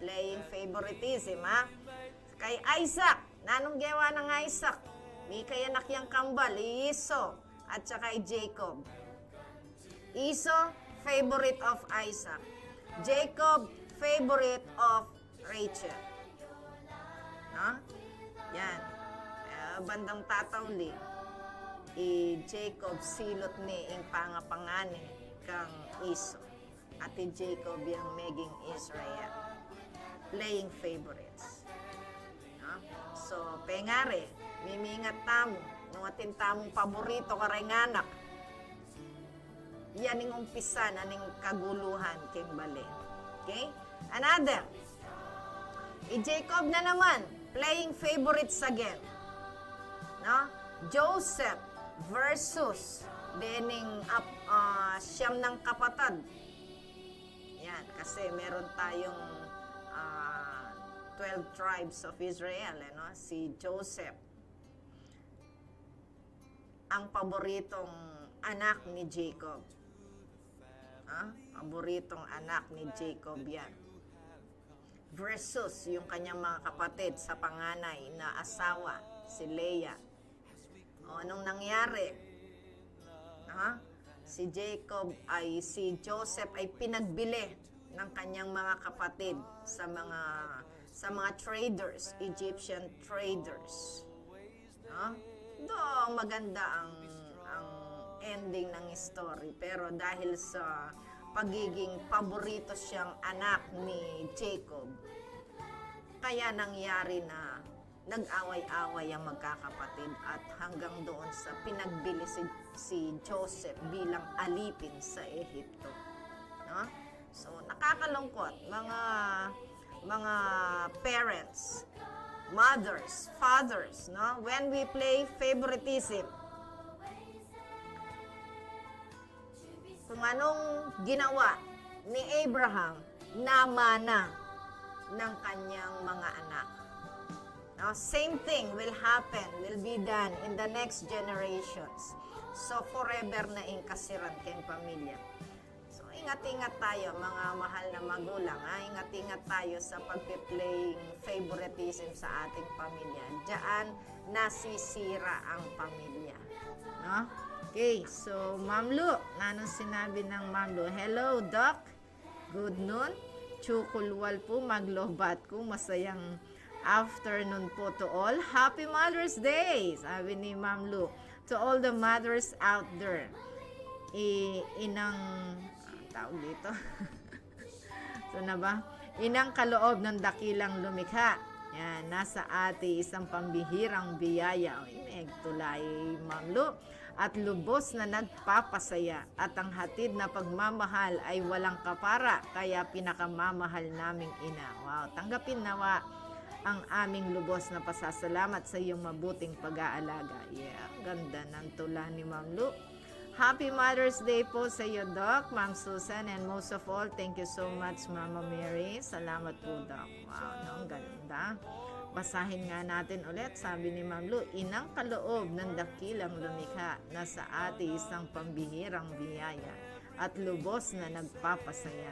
Playing favoritism, ha? Kay Isaac. Nanung gewa nang Isaac? Mikayanak yang kambal, i Esau at saka i Jacob. Esau, favorite of Isaac. Jacob, favorite of Rachel. No? Yan. Eh, bandang tatauli, i Jacob silut ne ing pangapangani kang Esau. At i Jacob yang meging Israel. Playing favorites. No? So, pengari, mimingat tamu, nung atin tamung paborito kareng anak, Yan ing umpisa na ning kaguluhan keng bale. Okay? Another. I Jacob na naman, playing favorites again. No? Joseph versus dening ap-, ah, siyam nang kapatad. Yan, kasi meron tayong, ah, twelve tribes of Israel, ano? Si Joseph, ang paboritong anak ni Jacob. Ha? Paboritong anak ni Jacob yan. Versus yung kanyang mga kapatid sa panganay na asawa, si Leah. O, anong nangyari? Ha? Si Jacob ay, si Joseph ay pinagbili ng kanyang mga kapatid sa mga, sa mga traders, Egyptian traders. No? Though maganda ang, ang ending ng story, pero dahil sa pagiging paborito siyang anak ni Jacob, kaya nangyari na nag-away-away ang magkakapatid at hanggang doon sa pinagbili si, si Joseph bilang alipin sa Ehipto. No? So, nakakalungkot, mga, mga parents, mothers, fathers, no? When we play favoritism, kung anong ginawa ni Abraham, namana ng kanyang mga anak. No? Same thing will happen, will be done in the next generations. So, forever na ing kasiran keng pamilya. So, ingat-ingat tayo, mga mahal na magulang, ha? Ingat-ingat tayo sa pagpe-playing favoritism sa ating pamilya. Diyan nasisira ang pamilya. No? Okay, so, Ma'am Lu, nanong sinabi ng Ma'am Lu? Hello, Doc. Good noon. Chukulwal po, maglobat ku. Masayang afternoon po to all. Happy Mother's Day, sabi ni Ma'am Lu. To all the mothers out there. I, inang, ah, tawag dito. So na ba? Inang kaloob ng dakilang lumikha. Yan, nasa ati isang pambihirang biyaya. Uy, may tulay, Ma'am Lu. At lubos na nagpapasaya. At ang hatid na pagmamahal ay walang kapara. Kaya pinakamamahal naming ina. Wow, tanggapin nawa ang aming lubos na pasasalamat sa iyong mabuting pag-aalaga. Yeah, ganda ng tula ni Ma'am Lu. Happy Mother's Day po sa iyo, Doc, Ma'am Susan, and most of all, thank you so much, Mama Mary. Salamat po, Doc. Wow, no? Ang ganda. Basahin nga natin ulit, sabi ni Ma'am Lu, inang kaloob ng dakilang lumikha, nasa ati isang pambihirang biyaya at lubos na nagpapasaya.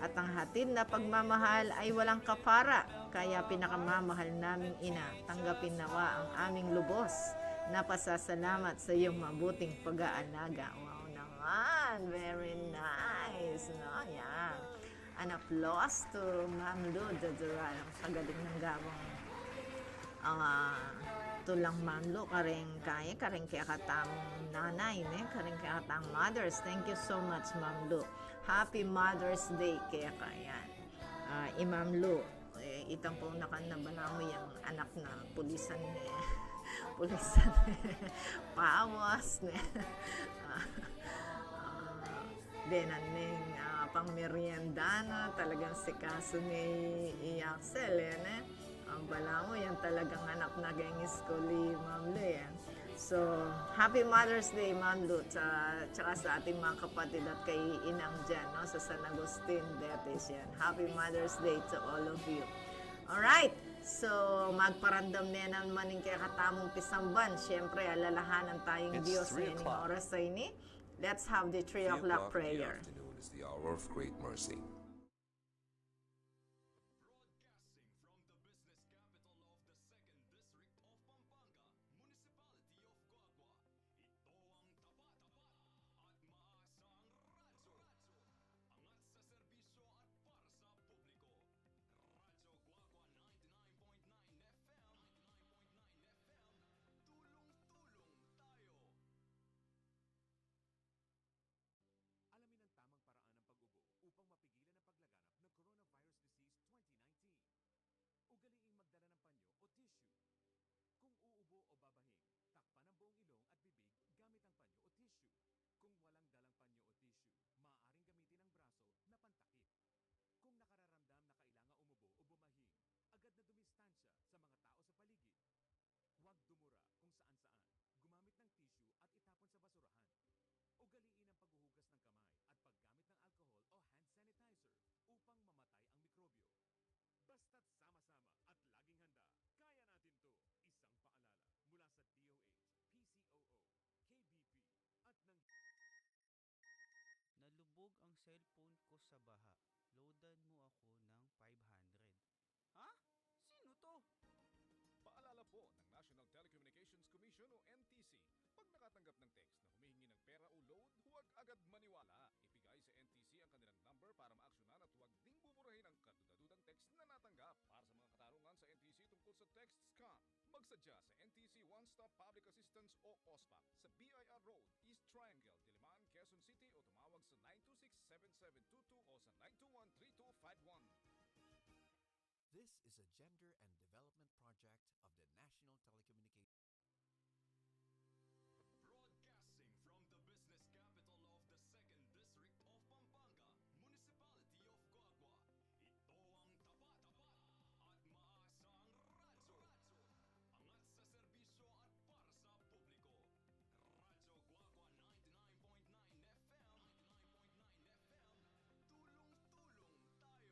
At ang hatid na pagmamahal ay walang kapara, kaya pinakamamahal naming ina, tanggapin nawa ang aming lubos na pasasalamat sa iyong mabuting pag-aalaga. Wow naman! Very nice! No? Yan. An applause to Ma'am Lu Duran. Ang kagaling ng gawang, ah, tulang Ma'am Lu. Kareng kaya, kareng kekatamung nanay, ne? Kareng kekatamung mothers. Thank you so much, Ma'am Lu. Happy Mother's Day keka. Yan. Ah, i Ma'am Lu, eh, itang pung nakan na balamu yang anak na pulisan ne. Pulisan ne. Pawas ne. Ah, ah, denan neng, ah, pangmerienda na, talagang asikasu ne i Axel, eh, ne? Ang balamu, yan talagang anak na geng school i Ma'am Lu, eh. So, happy Mother's Day, Ma'am Lu, sa, tsaka sa ating mga kapatid at kay Inang Jan, no, sa San Agustin, Betis, yan. Happy Mother's Day to all of you. Alright, so, magparamdam ne naman ing kekatamung pisamban. Siyempre, alalahanan tayong Diyos sa ining oras a ini. Let's have the three o'clock prayer. Afternoon is the hour of great mercy. Broadcasting from the business capital of the second district of Pampanga, Municipality of Coagua, ito ang tapat, tapat at maasang radyo. Angat sa serbisyo at para sa publiko. Radyo Guagua ninety-nine point nine F M, ninety-nine point nine F M, tulong-tulong tayo. Alamin ang tamang paraan ng pag-ubo upang mapigilan cellphone ko sa baha. Loadan mo ako ng five hundred. Ha? Sino to? Paalala po ng National Telecommunications Commission o N T C, pag nakatanggap ng text na humihingi ng pera o load, huwag agad maniwala. Ibigay sa N T C ang kanilang number para maaksyonan at huwag ding buburahin ang kaduda-dudang text na natanggap. Para sa mga katanungan sa N T C tungkol sa text scam, magsadya sa N T C One Stop Public Assistance o OSPAP sa B I R Road, East Triangle, Diliman, Quezon City o tumawag sa nine two six seven seven two two o sa nine two one three two five one. This is a gender and development project of the National Telecommunications. Broadcasting from the business capital of the Second District of Pampanga, Municipality of Guagua, ito ang tapat, tapat at maasang radyo. Angat sa serbisyo at para sa publiko. Radyo Guagua ninety-nine point nine F M, ninety-nine point nine F M, tulong-tulong tayo.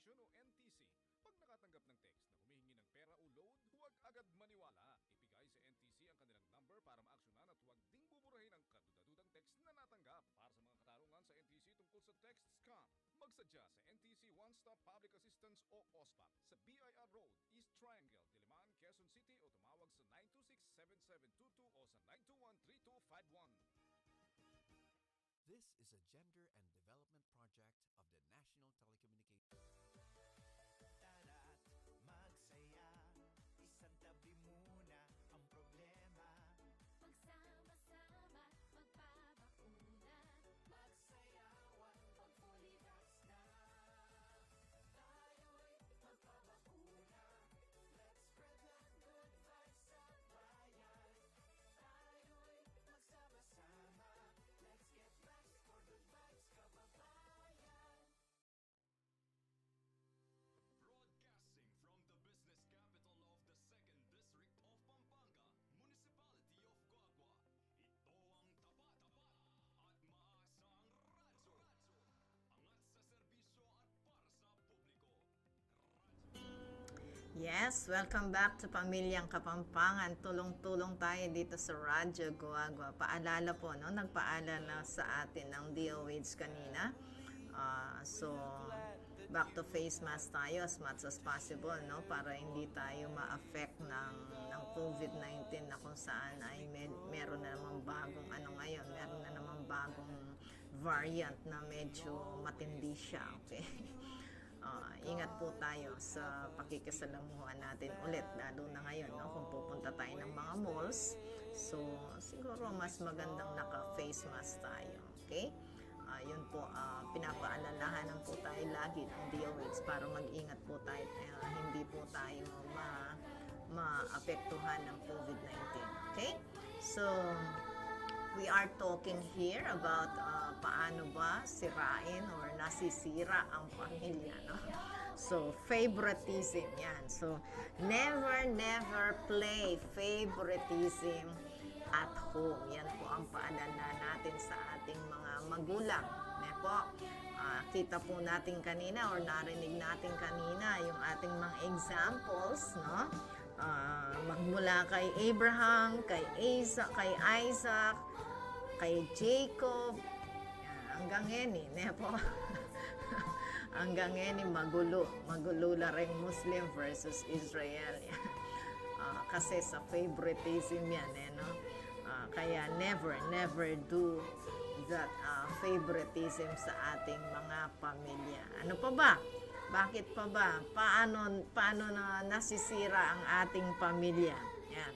Komunikasyon o N T C. Pag nakatanggap ng text na humihingi ng pera o load, huwag agad maniwala. Ibigay sa N T C ang kanilang number para maaksyonan at huwag ding buburahin ang kadudadudang text na natanggap. Para sa mga katanungan sa N T C tungkol sa text scam, magsadya sa N T C One Stop Public Assistance o OSPAP sa B I R Road, East Triangle, Diliman, Quezon City, o tumawag sa nine two six, seven seven two two o sa nine two one, three two five one. This is a gender and development project of the National Telecommunications. Tara't magsaya, isantabi muna ang problema. Magsama-sama, magpabakuna. Magsayawan, mag-fully vax na. Tayo'y magpabakuna. Let's spread the good vibes sa bayan. Tayo'y magsama-sama. Let's get vax for good vibes, kababayan. Broadcasting from the business capital of the second District of Pampanga, Municipality of Guagua, ito ang tapat, tapat at maasang radyo. Angat sa serbisyo at para sa publiko. Yes, welcome back to Pamilyang Kapampangan. Tulong-tulong tayo dito sa Radyo Guagua. Paalala po, no? Nagpaalala sa atin ng D O H kanina. Ah, so, back to face mask tayo as much as possible, no? Para hindi tayo ma-affect ng, ng COVID nineteen na kung saan ay may, meron na namang bagong ano ngayon, meron na namang bagong variant na medyo matindi siya, okay? Ah, ingat po tayo sa pakikisalamuhan natin ulit, lalo na ngayon, no? Kung pupunta tayo ng mga malls, so siguro mas magandang naka-face mask tayo, okay? Ah, yun po, ah, pinapaalalahanan po tayo lagi ng D O H para mag-ingat po tayo, ah, hindi po tayo ma-, maapektuhan ng COVID nineteen, okay? So, we are talking here about, uh, paano ba sirain or nasisira ang pamilya, no? So, favoritism yan. So, never, never play favoritism at home. Yan po ang paalala natin sa ating mga magulang. Ne po? Ah, kita po natin kanina or narinig natin kanina yung ating mga examples, no? Ah, magmula kay Abraham, kay Isaac, kay Isaac, kay Jacob. Yan, hanggang ngeni, ne po? Hanggang ngeni, magulo. Magulo la ring Muslim versus Israel. Yan. Ah, kasi sa favoritism yan, eh, no? Ah, kaya never, never do that, ah, favoritism sa ating mga pamilya. Ano pa ba? Bakit pa ba? Paano, paano na nasisira ang ating pamilya? Yan.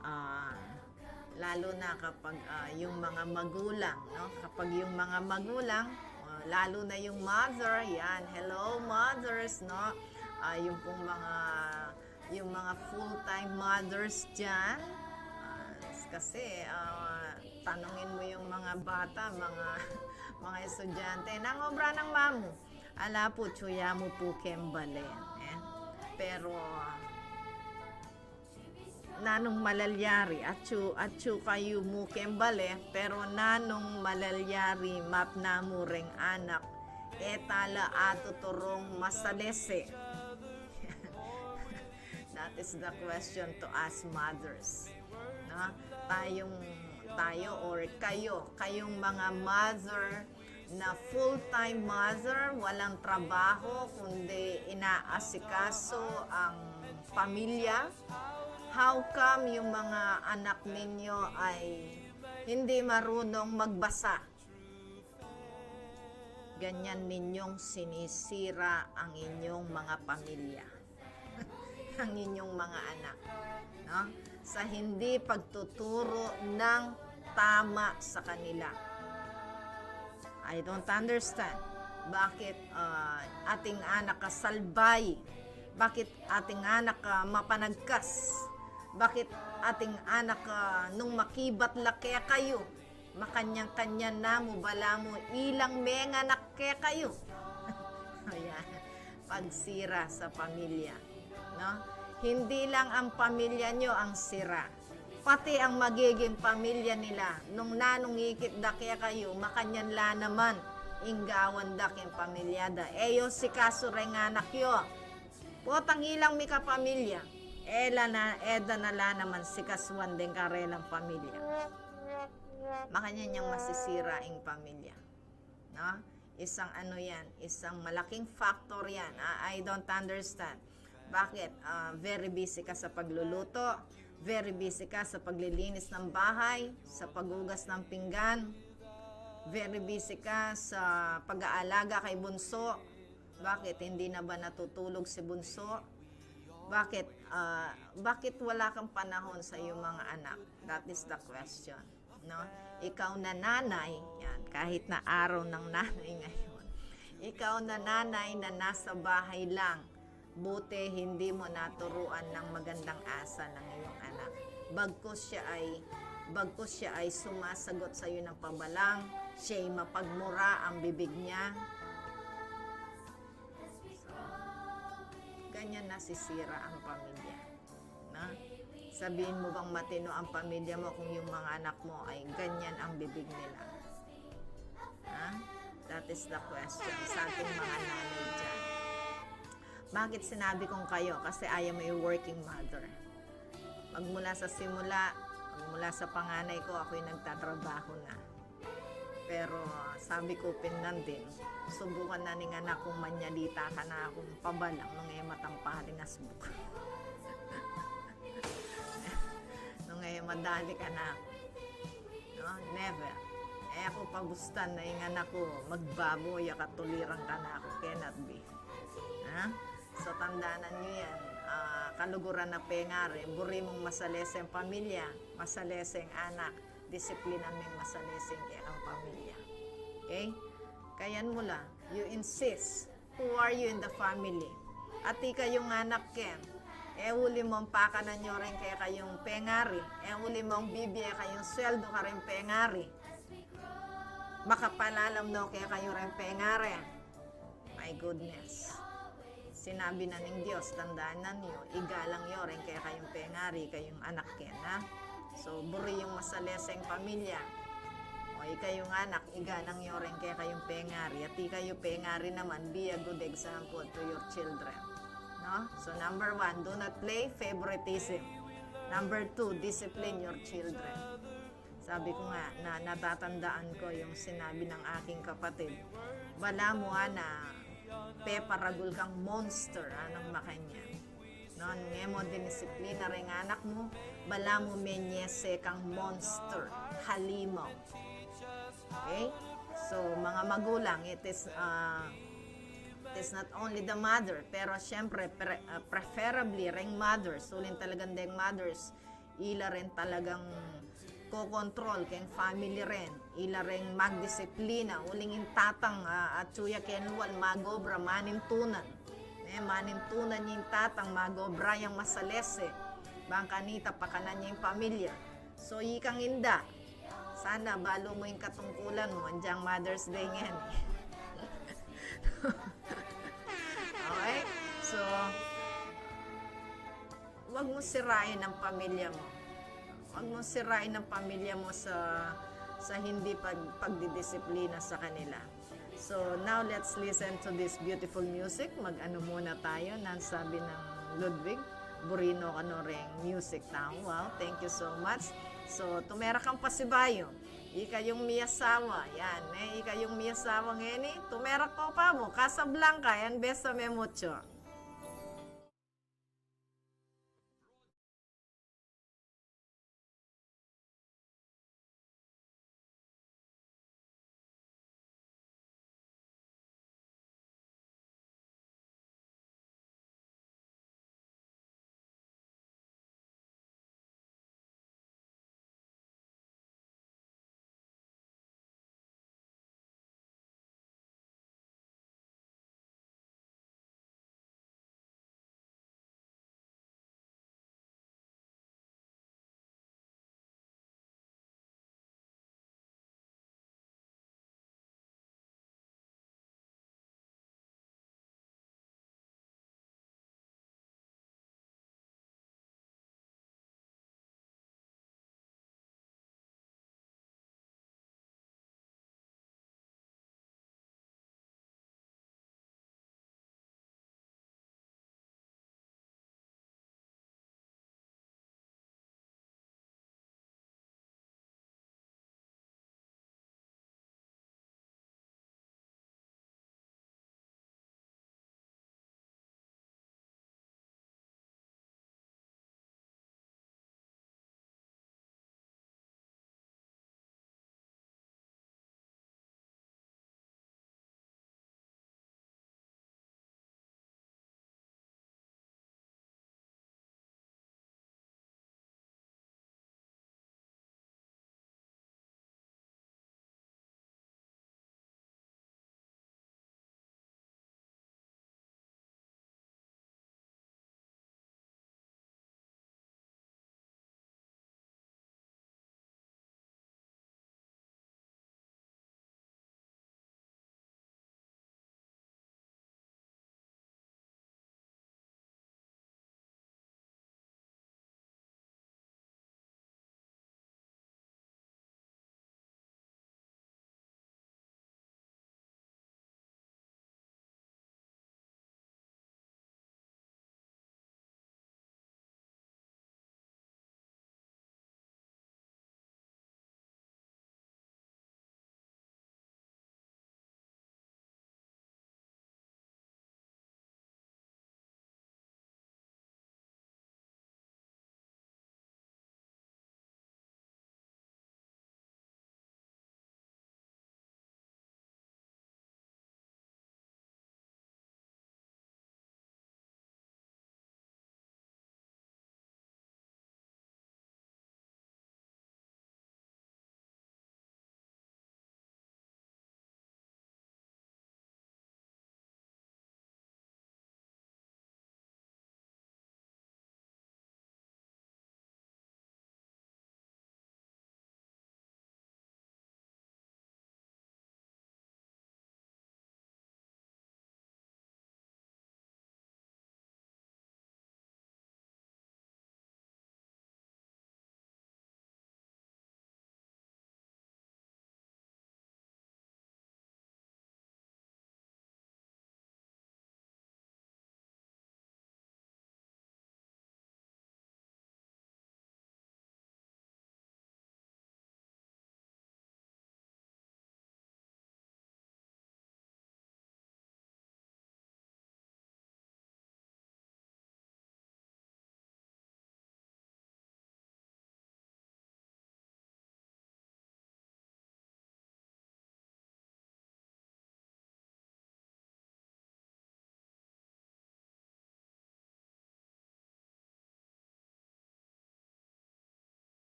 Ah, lalo na kapag, ah, yung mga magulang, no? Kapag yung mga magulang, ah, lalo na yung mother, yan. Hello, mothers, no? Ah, yung pong mga, yung mga full-time mothers dyan, ah, kasi, ah, tanungin mo yung mga bata, mga, mga estudyante, "Nanu ing obra nang mamu?" "Ala pu, atyu ya mu pu keng bale." Eh? Pero, nanung malalyari, atyu, atyu kayu mu keng bale, pero nanung malalyari mapna mu reng anak, e ta la atuturung masalese. That is the question to us mothers. No? Tayong, tayo or kayo, kayong mga mother na full-time mother, walang trabaho kundi inaasikaso ang pamilya. How come yung mga anak ninyo ay hindi marunong magbasa? Ganyan ninyong sinisira ang inyong mga pamilya, ang inyong mga anak, no? Sa hindi pagtuturo ng tama sa kanila. I don't understand. Bakit, ah, ating anak a salbay? Bakit ating anak a mapanagkas? Bakit ating anak a nung makibat la kekayu, makanyan-kanyan na mu, balamu ilang menganak kekayu? Ayan. Pagsira sa pamilya, no? Hindi lang ang pamilya nyo ang sira. Pati ang magiging pamilya nila, nung nanung ikit da kekayu, makanyan la naman. ing gawan da king pamilya da. E yu sikasu reng anak yu. Potang ilang mikapamilya, e la na, e da na la naman sikasuan deng karelang pamilya. Makanyan yang masisira ing pamilya. No? Isang ano yan, isang malaking factor yan. Ah, I don't understand. Bakit? Ah, very busy ka sa pagluluto, very busy ka sa paglilinis ng bahay, sa paghugas ng pinggan, very busy ka sa pag-aalaga kay bunso. Bakit? Hindi na ba natutulog si bunso? Bakit, ah, bakit wala kang panahon sa iyong mga anak? That is the question. No? Ikaw na nanay, yan, kahit na araw ng nanay ngayon. Ikaw na nanay na nasa bahay lang. Buti hindi mo naturuan ng magandang asal ang iyong anak. Bagkus siya ay, bagkus siya ay sumasagot sa iyo ng pabalang, siya'y mapagmura ang bibig niya. Ganyan nasisira ang pamilya. Na? Sabihin mo bang matino ang pamilya mo kung yung mga anak mo ay ganyan ang bibig nila? Ha? That is the question sa ating mga nanay dyan. Bakit sinabi kong kayo? Kasi I am a working mother. Magmula sa simula, magmula sa panganay ko, ako'y nagtatrabaho na. Pero sabi ku pin nandin, subukan na ning anak kung manyalita kanaku pabalang nung e matampal ing asbuk. Nung e madali kanaku. No, never. E ku pabustan na ing anak ku magbabu ya katulirang kanaku. Cannot be. Ha? So, tandanan yu yan. Ah, kaluguran a pengari, buri mung masalese ing pamilya, masalese ing anak, disiplinan mung masalese ing kekang pamilya. Okay? Kayan mu la, you insist. Who are you in the family? At ikayung anak ken, e uli mung pakanan yu reng kekayung pengari, e uli mung bibie kayung sweldu kareng pengari. Makapalalam no kekayu reng pengari. My goodness. Sinabi na ning Dios, tandanan yu, igalang yu reng kekayung pengari, kayung anak ken, ha? So, buri yung masaleseng pamilya. O, ikayung anak, igalang yu reng kekayung pengari. At ikayu pengari naman, be a good example to your children. No? So, number one, do not play favoritism. Number two, discipline your children. Sabi ko nga, na natatandaan ko yung sinabi ng aking kapatid, "Balamu, ana, peparagul kang monster, anang makanyan. No, nung e mu dinisiplina reng anak mu, balamu menyese kang monster, halimaw." Okay? So, mga magulang, it is, ah, it is not only the mother, pero siyempre, pre-, ah, preferably reng mothers, uling talagang deng mothers, ila rin talagang kokontrol keng family rin. Ila rin magdisiplina. Uling ing tatang, ah, atyu ya keng lual, magobra, manintunan. E, manintunan ya ing tatang, magobra yang masalese. Bang kanita pakanan ya ing pamilya. So, ikang inda, sana balu mu ing katungkulan mu, agyang Mother's Day ngeni. Okay? So, wag mung sirain ang pamilya mo. Wag mung sirain ang pamilya mo sa, sa hindi pag-, pagdidisiplina sa kanila. So, now let's listen to this beautiful music. Mag-ano muna tayo, nang sabi ng Ludwig, buri no kanu reng music tau. Wow, thank you so much. So, tumera kang pasibayu. Ikayung miyasawa, yan, e, ikayung miyasawa ngeni, tumera ko pa mu, Casablanca, yan, bésame mucho.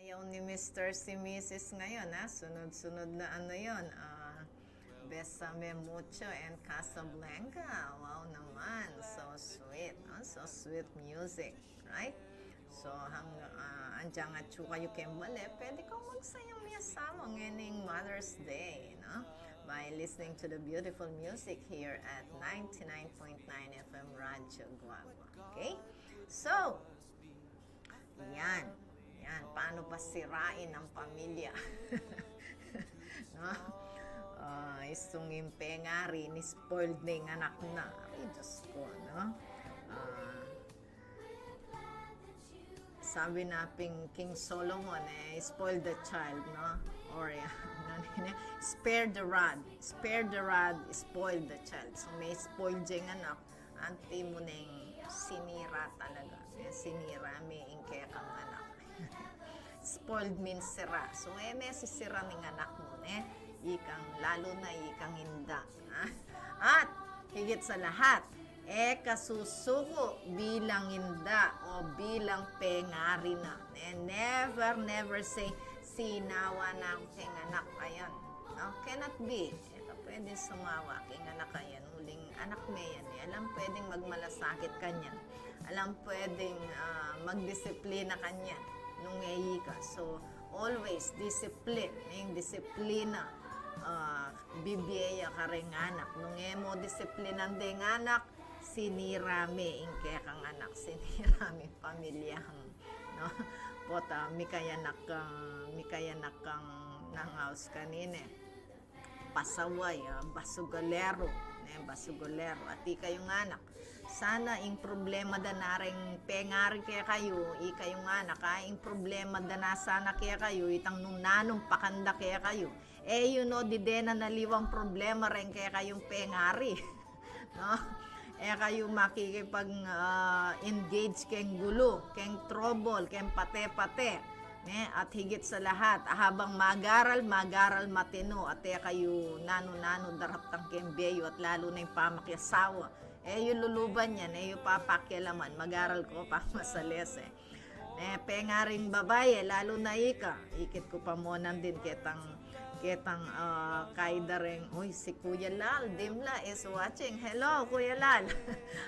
Yung ni Mister si Missus ngayon, ha? Sunod-sunod na ano yun, ah, Besame Mucho and Casablanca. Wow naman. So sweet, no? So sweet music, right? So, hang, ah, andiyan nga tsu kayu keng bale, pwede kang magsayang miyasawa ngeni Mother's Day, no? By listening to the beautiful music here at ninety-nine point nine F M Radyo Guagua. Okay? So, yan. Yan. Paano ba sirain ang pamilya? No? Ah, istung ing pengari, ni-spoiled na ing anak na. Ay, Diyos ko, no? Ah, sabi na pin king Solomon, eh, spoil the child, no? Or, eh, spare the rod. Spare the rod, spoil the child. So, me-spoil ya ing anak, anti mu neng sinira talaga. Eh, sinira me ing kekang anak. Spoiled means sira. So, e me sisiran ing anak mu, ne? Ikang, lalu na ikang inda. Ha? At, higit sa lahat, e ka susuku bilang inda o bilang pengari na. Ne? Never, never say, "Sinawa na ku keng anak." Ayan. No? Cannot be. E ka pwedeng sumawa keng anak a yan. Uling anak me yan, e. Alang pwedeng magmalasakit kanyan. Alang pwedeng, ah, magdisiplina kanyan nung e ka. So, always discipline. Ing disiplina, ah, bibie ya kareng anak. Nung e mu disiplinan deng anak, sinira me ing kekang anak, sinira me ing pamilya mu, no? Pota, mikayanak kang, mikayanak kang nangaus kanine, pasaway, ah, basugaleru, ne, basugaleru. At ikayung anak, sana ing problema da na reng pengari kekayu, ikayung anak, a, ing problema da na sana kekayu, itang nung nanung pakan da kekayu. E yu no didenan aliwang problema reng kekayung pengari. No? E kayu makikipag, ah, engage keng gulu, keng trouble, keng pate-pate. Ne? At higit sa lahat, habang mag-aral, mag-aral matinu, at e kayu nanu-nanu daraptan keng bie yu, at lalu na ing pamakiasawa. E yu luluban yan, e yu papakialaman, mag-aral ko pa masalese. E, pengaring babae, lalu na ika. Ikit ku pa mu nandin ketang, ketang, ah, kaidareng, uy, si Kuya Lal Dimla is watching. Hello, Kuya Lal.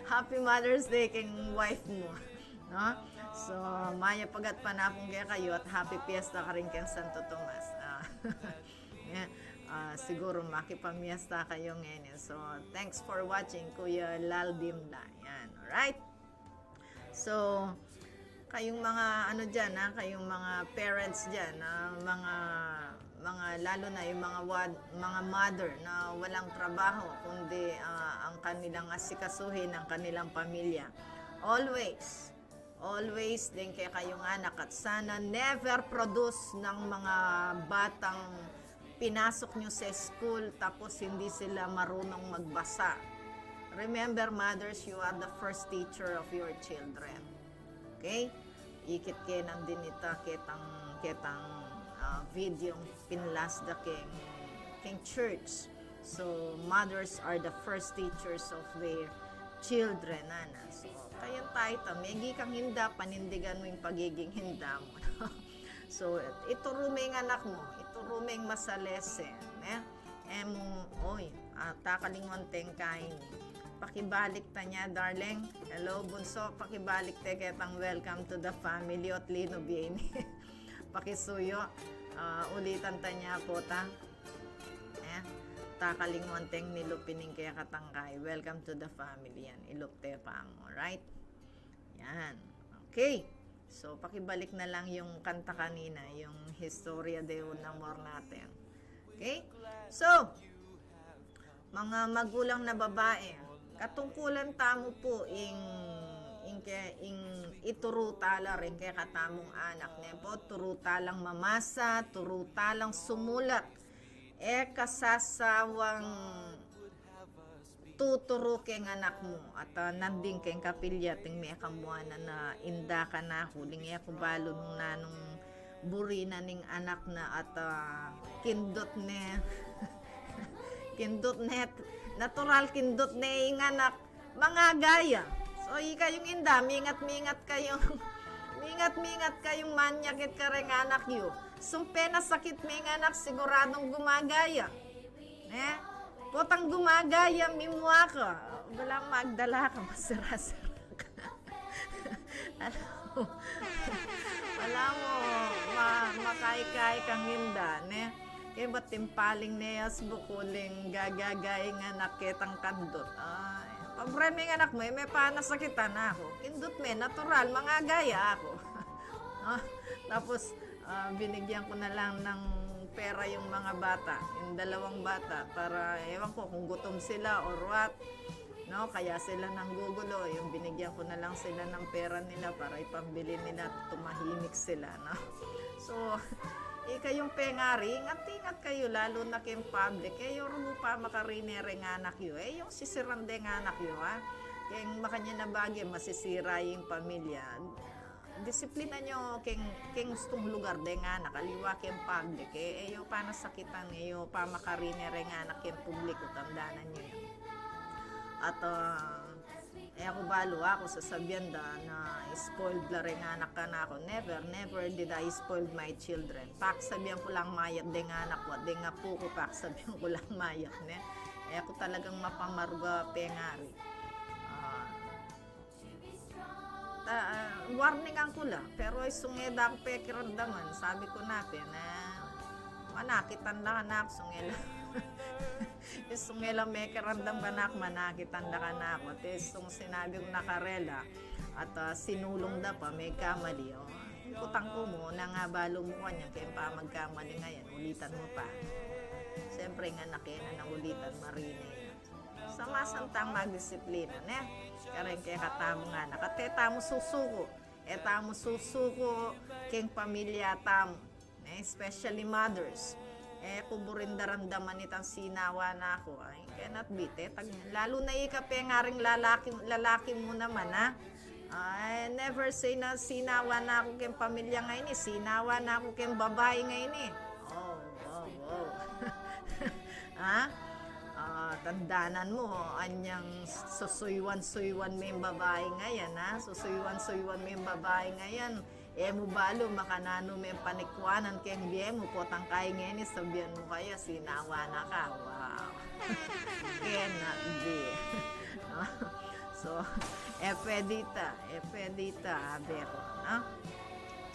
Happy Mother's Day keng wife mu. No? So, mayap a gatpanapun kekayu at happy fiesta karin keng Santo Tomas. Ah, yeah. Ah, siguru makipamiesta kayu ngeni. So, thanks for watching, Kuya Lal Dimla. Yan, alright? So, kayung mga ano diyan, ha, kayung mga parents diyan, ha, mga, mga, lalo na yung mga wad-, mga mother na walang trabaho, kundi, ah, ang kanilang asikasuhin ang kanilang pamilya. Always, always deng kekayung anak at sana never produce ng mga batang pinasok nyo sa school tapos hindi sila marunong magbasa. Remember, mothers, you are the first teacher of your children. Okay? Ikit ke nandin ita ketang, ketang, ah, video pinlas da keng, keng church. So, mothers are the first teachers of their children, ana. So, kayang taita, megi kang inda, panindigan mu ing pagiging inda mu. So, ituru me ing anak mu, ituru me ing masalese, ne? E mu, oy, ah, takalingwan teng kain. Pakibalik ta nya, darling. Hello, bunso, pakibalik te ketang welcome to the family, ot lino bie ini. Pakisuyu, ah, ulitan ta nya pota. E, takalingwan teng nilup ining kekatang kai. Welcome to the family yan. Ilup te pa mu, right? Yan. Okay. So, pakibalik na lang yung kanta kanina, yung Historia de un Amor Natin. Okay? So, mga magulang na babae, katungkulan tamu pu ing, ing ke, ing ituru tala ring kekatamung anak, ne pu, turu talang mamasa, turu talang sumulat. E ka sasawang tuturu keng anak mu, at, ah, nandin keng kapilya, ating mekamuanan a inda kanaku, uling e ku balu nung nanung buri na ning anak na at, ah, kindut ne. Kindut ne, natural kindut ne ing anak, mangagaya. So, ikayung inda, mingat-mingat kayung, Ingat, mingat kayung manyakit kareng anak yu. Sumpe na sakit ming anak, siguradung gumagaya. Ne? Potang gumagaya, mimua ka. Bala magdala ka, masira-sira ka. Alam mo, alam mo, ma-, makaikai kang inda, ne? Kaya ba't timpaling ne as bukuling gagagay nga naketang kandut? Ay, pobre ming anak mu, e me pa nasakitan aku. Kindut me, natural, mangagaya aku. Ah, tapos, ah, binigyan ko na lang ng pera yung mga bata, yung dalawang bata, para, ewan ko kung gutom sila or what, no? Kaya sila nanggugulo, yung binigyan ko na lang sila ng pera nila para ipambili nila, tumahimik sila, no? So, ika yung pengari, ingat-ingat kayu, lalo na keng public. E yu rumu pamakarine reng anak yu, e yu sisiran deng anak yu, ha? Keng makanyan a bage, masisira ing pamilya. Disiplina yu keng, keng ustung lugar deng anak, aliwa keng public, e, e yu panasakitan, e yu pamakarine reng anak keng publiko, tandanan yu yan. At, ah, e ku balu, aku sasabian da na spoiled la reng anak kanaku. Never, never did I spoiled my children. Paksabian ku lang mayap deng anak ku, deng apu ku, paksabian ku lang mayap, ne? E ku talagang mapamarga pengari. Ah, Ta-, ah, warningan ku la, pero isung e da ku pekiramdaman, sabi ku na pin, e, manakitan da kanaku, isung e la. Isung e la mekiramdam kanaku, manakitan da kanaku. At isung sinabi ku na karela, at, ah, sinulung da pa, mekamali, o. Kutang ku mu, nung abalu mu kanyan keng pamagkamali, ngayan ulitan mu pa. Siyempre, ing anak e na nang ulitan, marine yan. Sama santang magdisiplina, ne? Kareng kekatamung anak. At e tamu susuku, e tamu susuku keng pamilya tamu, ne? Especially mothers. E ku buring daramdaman itang sinawa na ku. Ay, cannot be, tetag. Lalu na ika pengaring lalaki, lalaki mu naman, ha? Ay, never say na sinawa na ku keng pamilya ngeni, sinawa na ku keng babai ngeni. O, o, o. Ha? Ah, tandanan mu, anyang susuywan-suywan me ing babai ngayan, ha? Susuywan-suywan me ing babai ngayan. E mu balu makananu me ing panikwanan keng bie mu, potang kayi ngeni sabian mu kaya sinawa na ka. Wow. Cannot be. So, e pwede ita, e pwede ita, a, pero, no?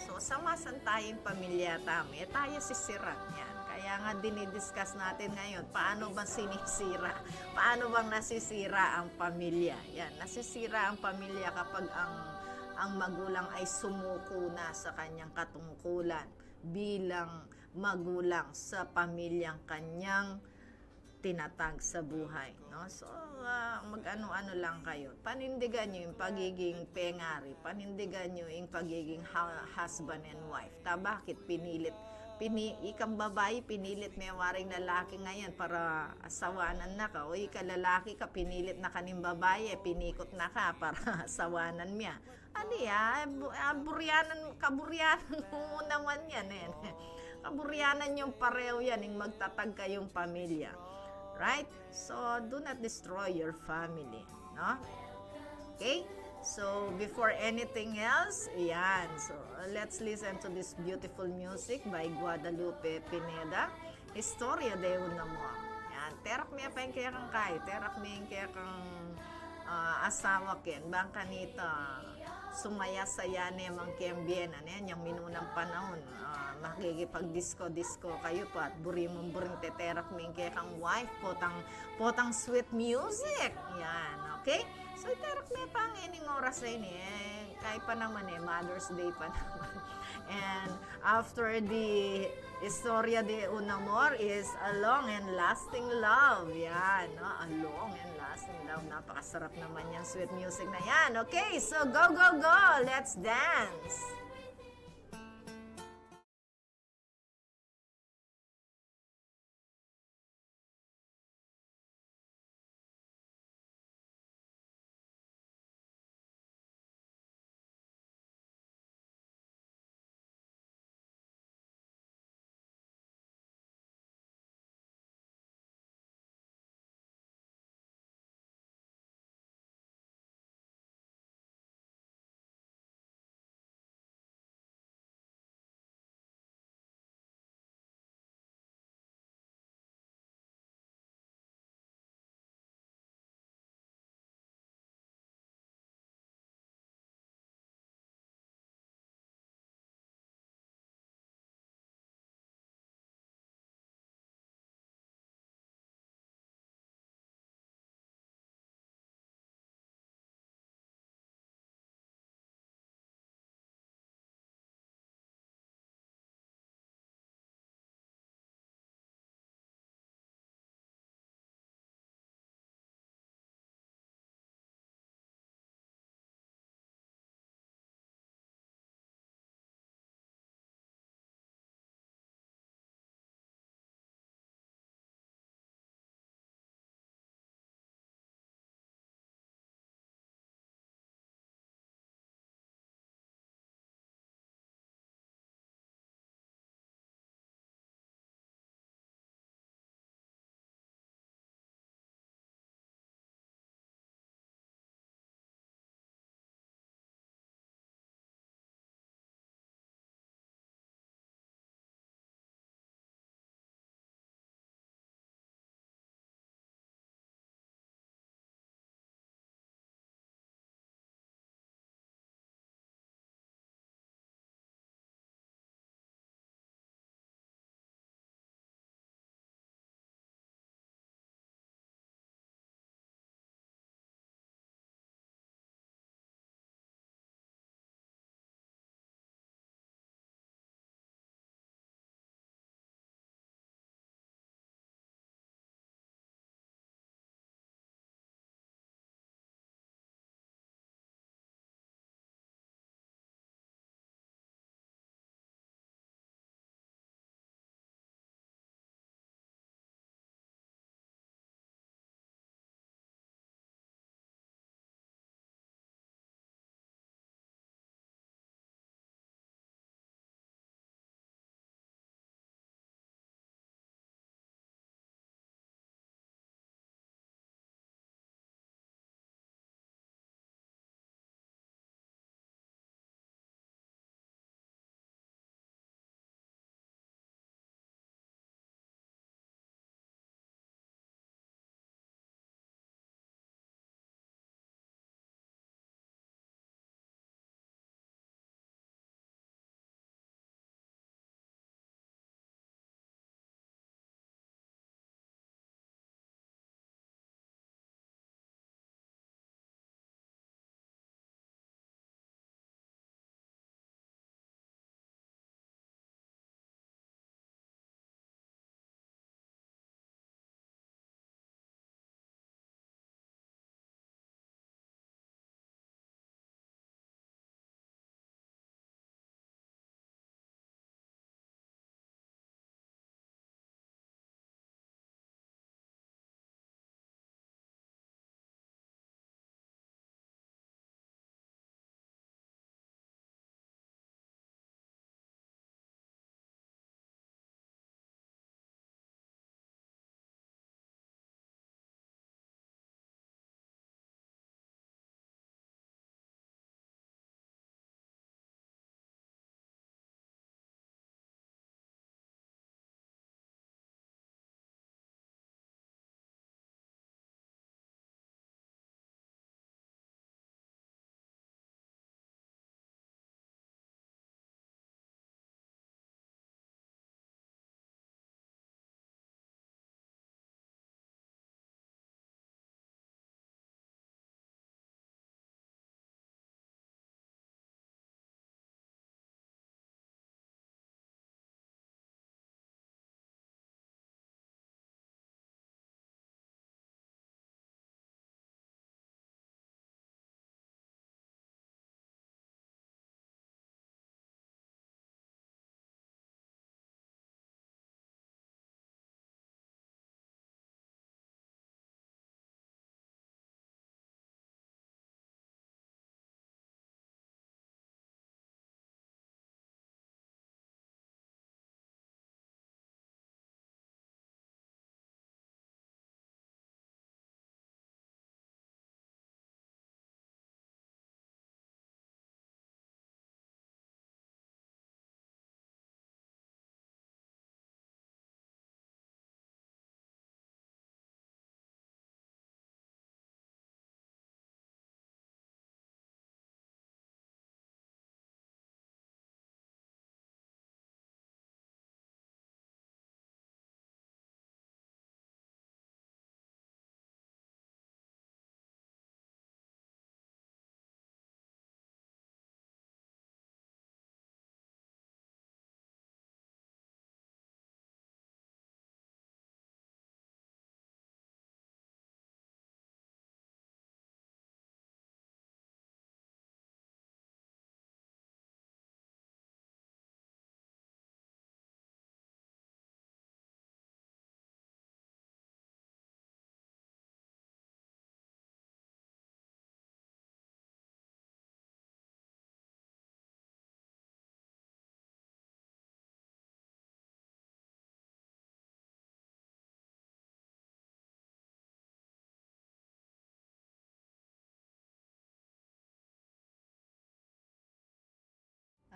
So, sama santa ing pamilya tamu, e taya sisiran yan. Kaya nga dinidiscuss natin ngayon, paano bang sinisira? Paano bang nasisira ang pamilya? Yan, nasisira ang pamilya kapag ang, ang magulang ay sumuko na sa kanyang katungkulan bilang magulang sa pamilyang kanyang tinatag sa buhay, no? So, ah, mag-ano-ano lang kayu. Panindigan yu ing pagiging pengari, panindigan yu ing pagiging ha-, husband and wife. Ta bakit pinilit, pini-, ikang babai, pinilit me waring lalaki ngayan para asawanan na ka, o ika lalaki ka, pinilit na ka ning babai, e, pinikot na ka para asawanan mya. Ani, a, bu-, a, buryanan, kaburyanan mu naman yan, e. Kaburyanan yung pareho yan, yung magtatag kayung pamilya. Right? So, do not destroy your family, no? Okay? So, before anything else, yan. So, let's listen to this beautiful music by Guadalupe Pineda. Historia de un Amor. Yan, terak me pa ing kekang kai, terak me ing kekang, ah, asawa ken, bang kanita, sumaya-saya ne man keng bie na, ne, inyang minunang panaun, ah, makikipag-disco-disco kayu pa, at buri mung buring teterak me ing kekang wife, potang, potang sweet music. Yan, okay? So, iterak me pa ngening oras a ini, e, kai pa naman, e, Mother's Day pa naman. And after the Historia de un Amor is A Long and Lasting Love. Yan, no? A Long and Lasting Love. Napakasarap naman yang sweet music na yan. Okay, so go, go, go! Let's dance!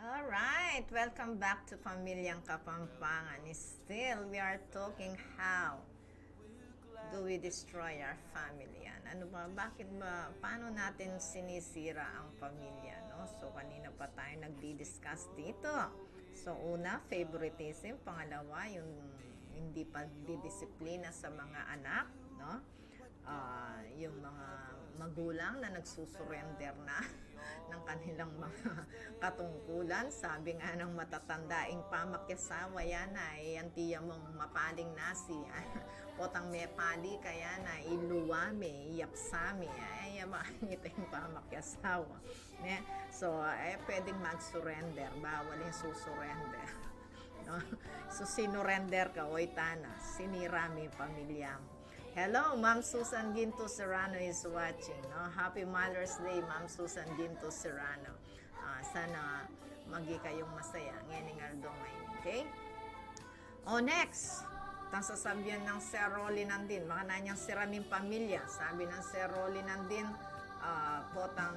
Alright, welcome back to Pamilyang Kapampangan. Still, we are talking how do we destroy our family. Yan. Ano ba, bakit ba, paano natin sinisira ang pamilya, no? So, kanina pa tayo nagdi-discuss dito. So, una, favoritism. Pangalawa, yung hindi pagdidisiplina sa mga anak, no? Ah, yung mga magulang na nagsusurrender na ng kanilang mga katungkulan. Sabi nga ng matatanda, ing pamakyasawa yan na, eh, anti ya mung mapaling nasi. Potang mepali ka yan na, iluwa me, iyapsa me. Ay, ya ba, ito yung pamakyasawa. Ne? So, eh, pwedeng mag-surrender. Bawal yung susurrender. No? So, sinurrender ka, oy, tana, sinira me yung pamilya mo. Hello, Ma'am Susan Ginto Serrano is watching, no? Happy Mother's Day, Ma'am Susan Ginto Serrano. Ah, sana magi kayong masaya ngening aldo ngayon, okay? O, next. Tang sasabian nang Sir Rolly Nandin, makanyan yang sira ning pamilya. Sabi nang Sir Rolly Nandin, ah, potang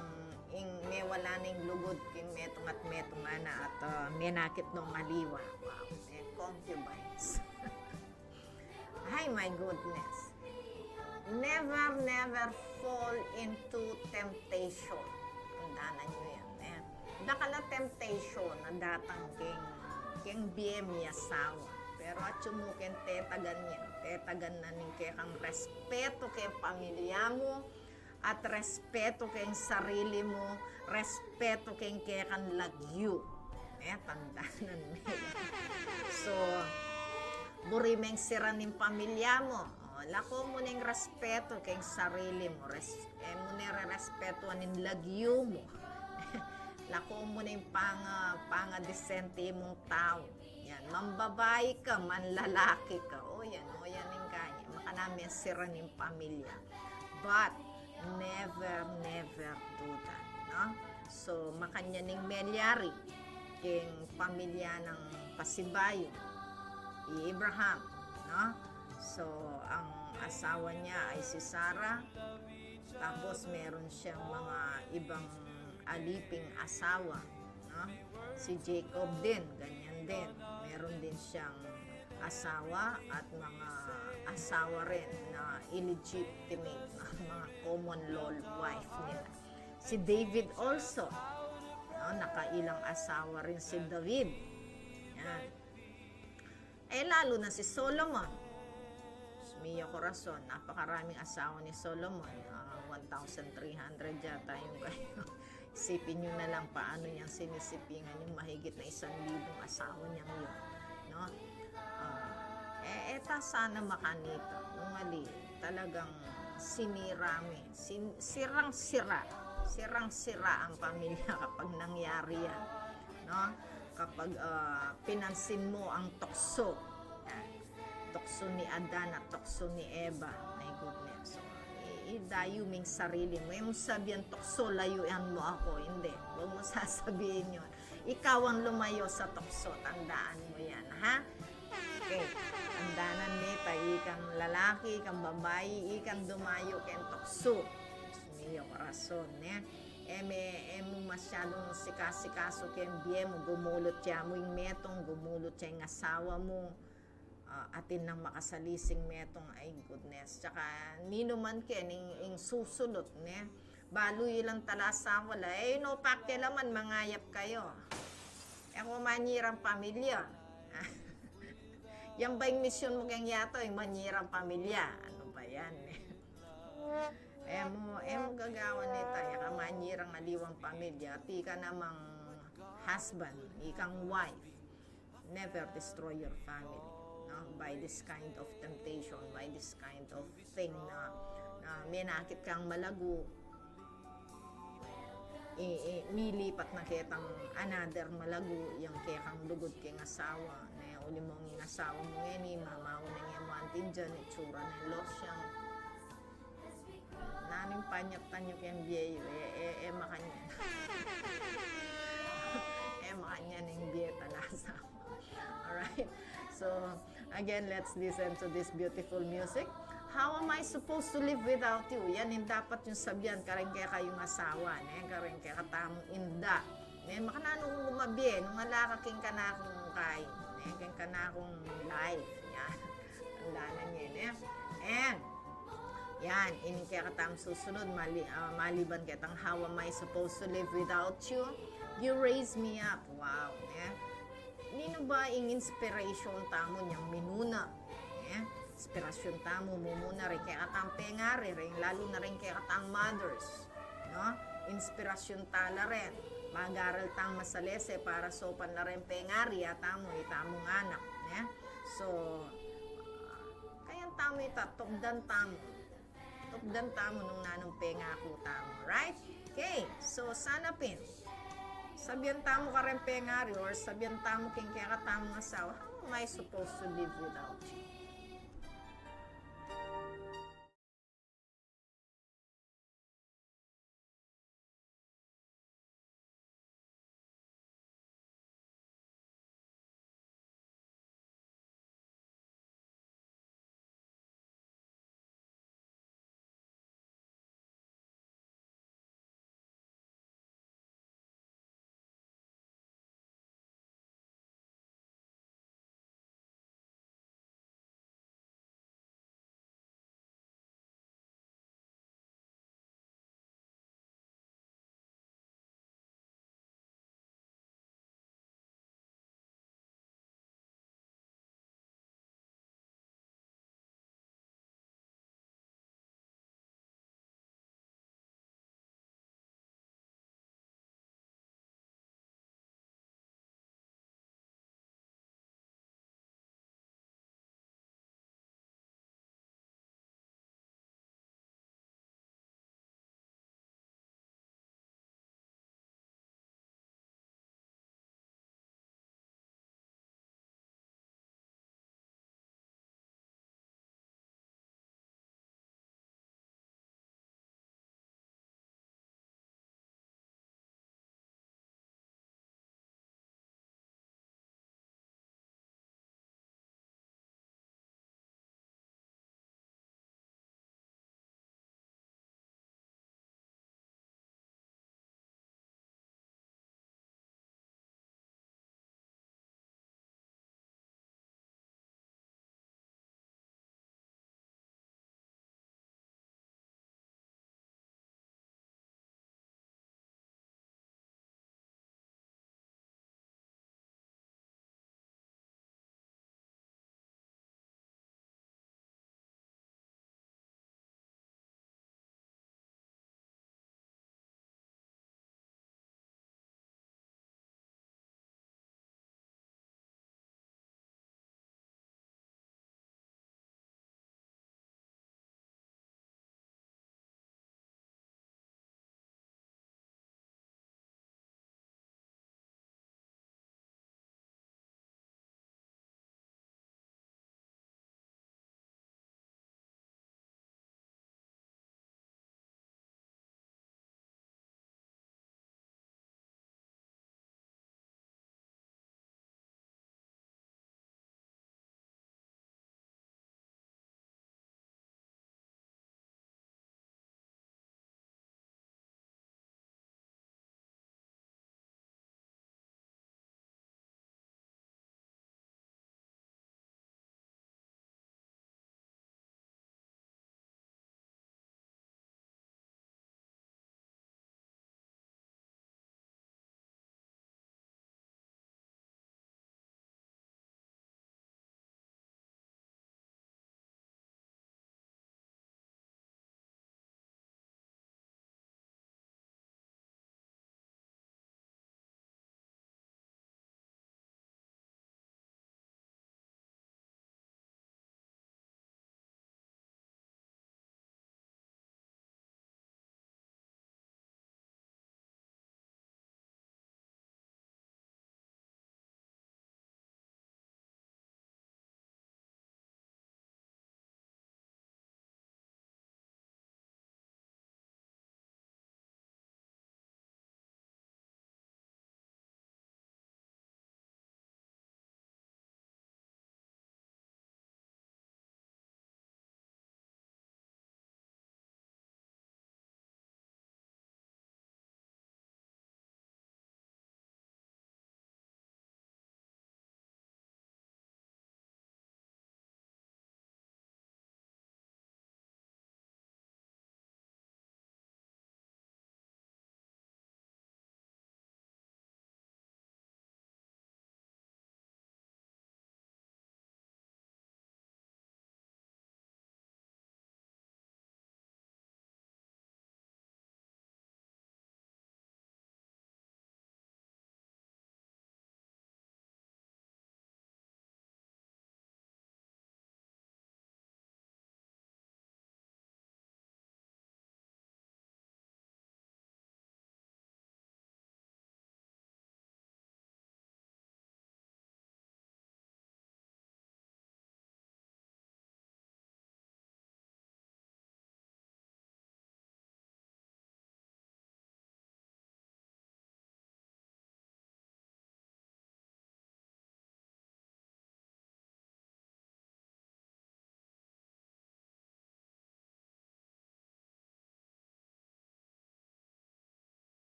ing mewala ning lugud king metung at metung ngana at, ah, menakit nong aliwa. Wow, eh, concubines. Ay, my goodness. Never, never fall into temptation. Tandaan nyo yan, eh. Dakal a temptation a datang keng, keng bie mi asawa. Pero atyu mu keng tetagan ya, tetagan na ning kekang respeto keng pamilya mu, at respeto keng sarili mu, respeto keng kekang lagyu. Eh, tandanan me. So, buri meng sira ning pamilya mu. O, lako mu neng respeto keng sarili mu. Res-, e mu ne rerespetuan ing lagyu mu. Lako mu neng panga-, pangadisente mung tau. Yan, manbabai ka, manlalaki ka. O, yan, o, yan ing kanya. Makanyan meng sira ning pamilya. But, never, never do that, no? So, makanyan ing melyari keng pamilya nang pasibayu, i Abraham, no? So, ang asawa niya ay si Sarah, tapos meron siyang mga ibang aliping asawa, no? Si Jacob din, ganyan din. Meron din siyang asawa at mga asawa rin na illegitimate, na mga common law wife nila. Si David also, no? Nakailang asawa rin si David. Yan. Eh, lalo na si Solomon. Diyos mio, korason, napakaraming asawa ni Solomon. Ah, one thousand three hundred yata yung kayo. Isipin nyo na lang paano niyang sinisipingan yung mahigit na isang libong asawa niyang yun, no? Ah, eh, eta sana makanita. Nung ali, talagang sinira mi. Sin-, sirang-sira. Sirang-sira ang pamilya kapag nangyari yan, no? Kapag, ah, pinansin mo ang tukso. Yan. Tukso ni Adan at tukso ni Eva. My goodness. So, i-, idayu ming sarili mo. E mu sabian tukso, layuan mo ako. Hindi. Huwag mo sasabihin yun. Ikaw ang lumayo sa tukso. Tandaan mo yan, ha? Okay. Tandanan me ta, ikang lalaki, ikang babai, ikang dumayu keng tukso. Diyos mio, korason, ne? E me, e mu masyadung sikasikasu keng bie mu, gumulut ya mu ing metung, gumulut ya ing asawa mu, ah, atin nang makasalising metung, ay goodness. Tsaka, ninuman ke, ning, ing susulut, ne? Balu ilang tala asawa la, e, no, pakialaman, mangayap kayo. E ko manyirang pamilya. Yan ba ing misyon mu keng yatu, ing manyirang pamilya? Ano ba yan, eh? E mu, e mu gagawan ita, e ka manyirang aliwang pamilya, at ika namang husband, ikang wife, never destroy your family, no? By this kind of temptation, by this kind of thing na, na menakit kang malagu, i, i, milipat na ketang another malagu, yang kekang lugud keng asawa, ne, uli mung ing asawa mu ngeni, mamaw na nge mu anting diyan, itsura na losyang. Nanung panyaptan yu keng bie yu, e, e, e makanyan. E makanyan ing bie tala asawa. Alright? So, again, let's listen to this beautiful music. How am I supposed to live without you? Yan ing dapat yung sabian kareng kekayung asawa, ne? Kareng kekatamung inda. Ne, makananu kung gumabie, nung ala ka king kanakung kain, ne, king kanakung life, yan. Tandaan ye, ne? And, yan, ini kekatang susunod, mali-, ah, maliban ketang "How am I supposed to live without you?" "You raise me up." Wow, ne? Ninu ba ing inspirasyon tamu inyang minuna? Ne? Inspirasyon tamu mumuna ring kekatang pengari, ring, lalu na ring kekatang mothers, no? Inspirasyon ta la rin. Mag-aral tang masalese para saupan la ring pengari, ya tamu, itamung anak, ne? So, ah, kayan tamu ita, tupdan tamu. Tupdan tamu nung nanung pengaku tamu, right? Okay, so sana pin, sabian tamu kareng pengari or sabian tamu king kekatamung asawa, "How am I supposed to live without you?"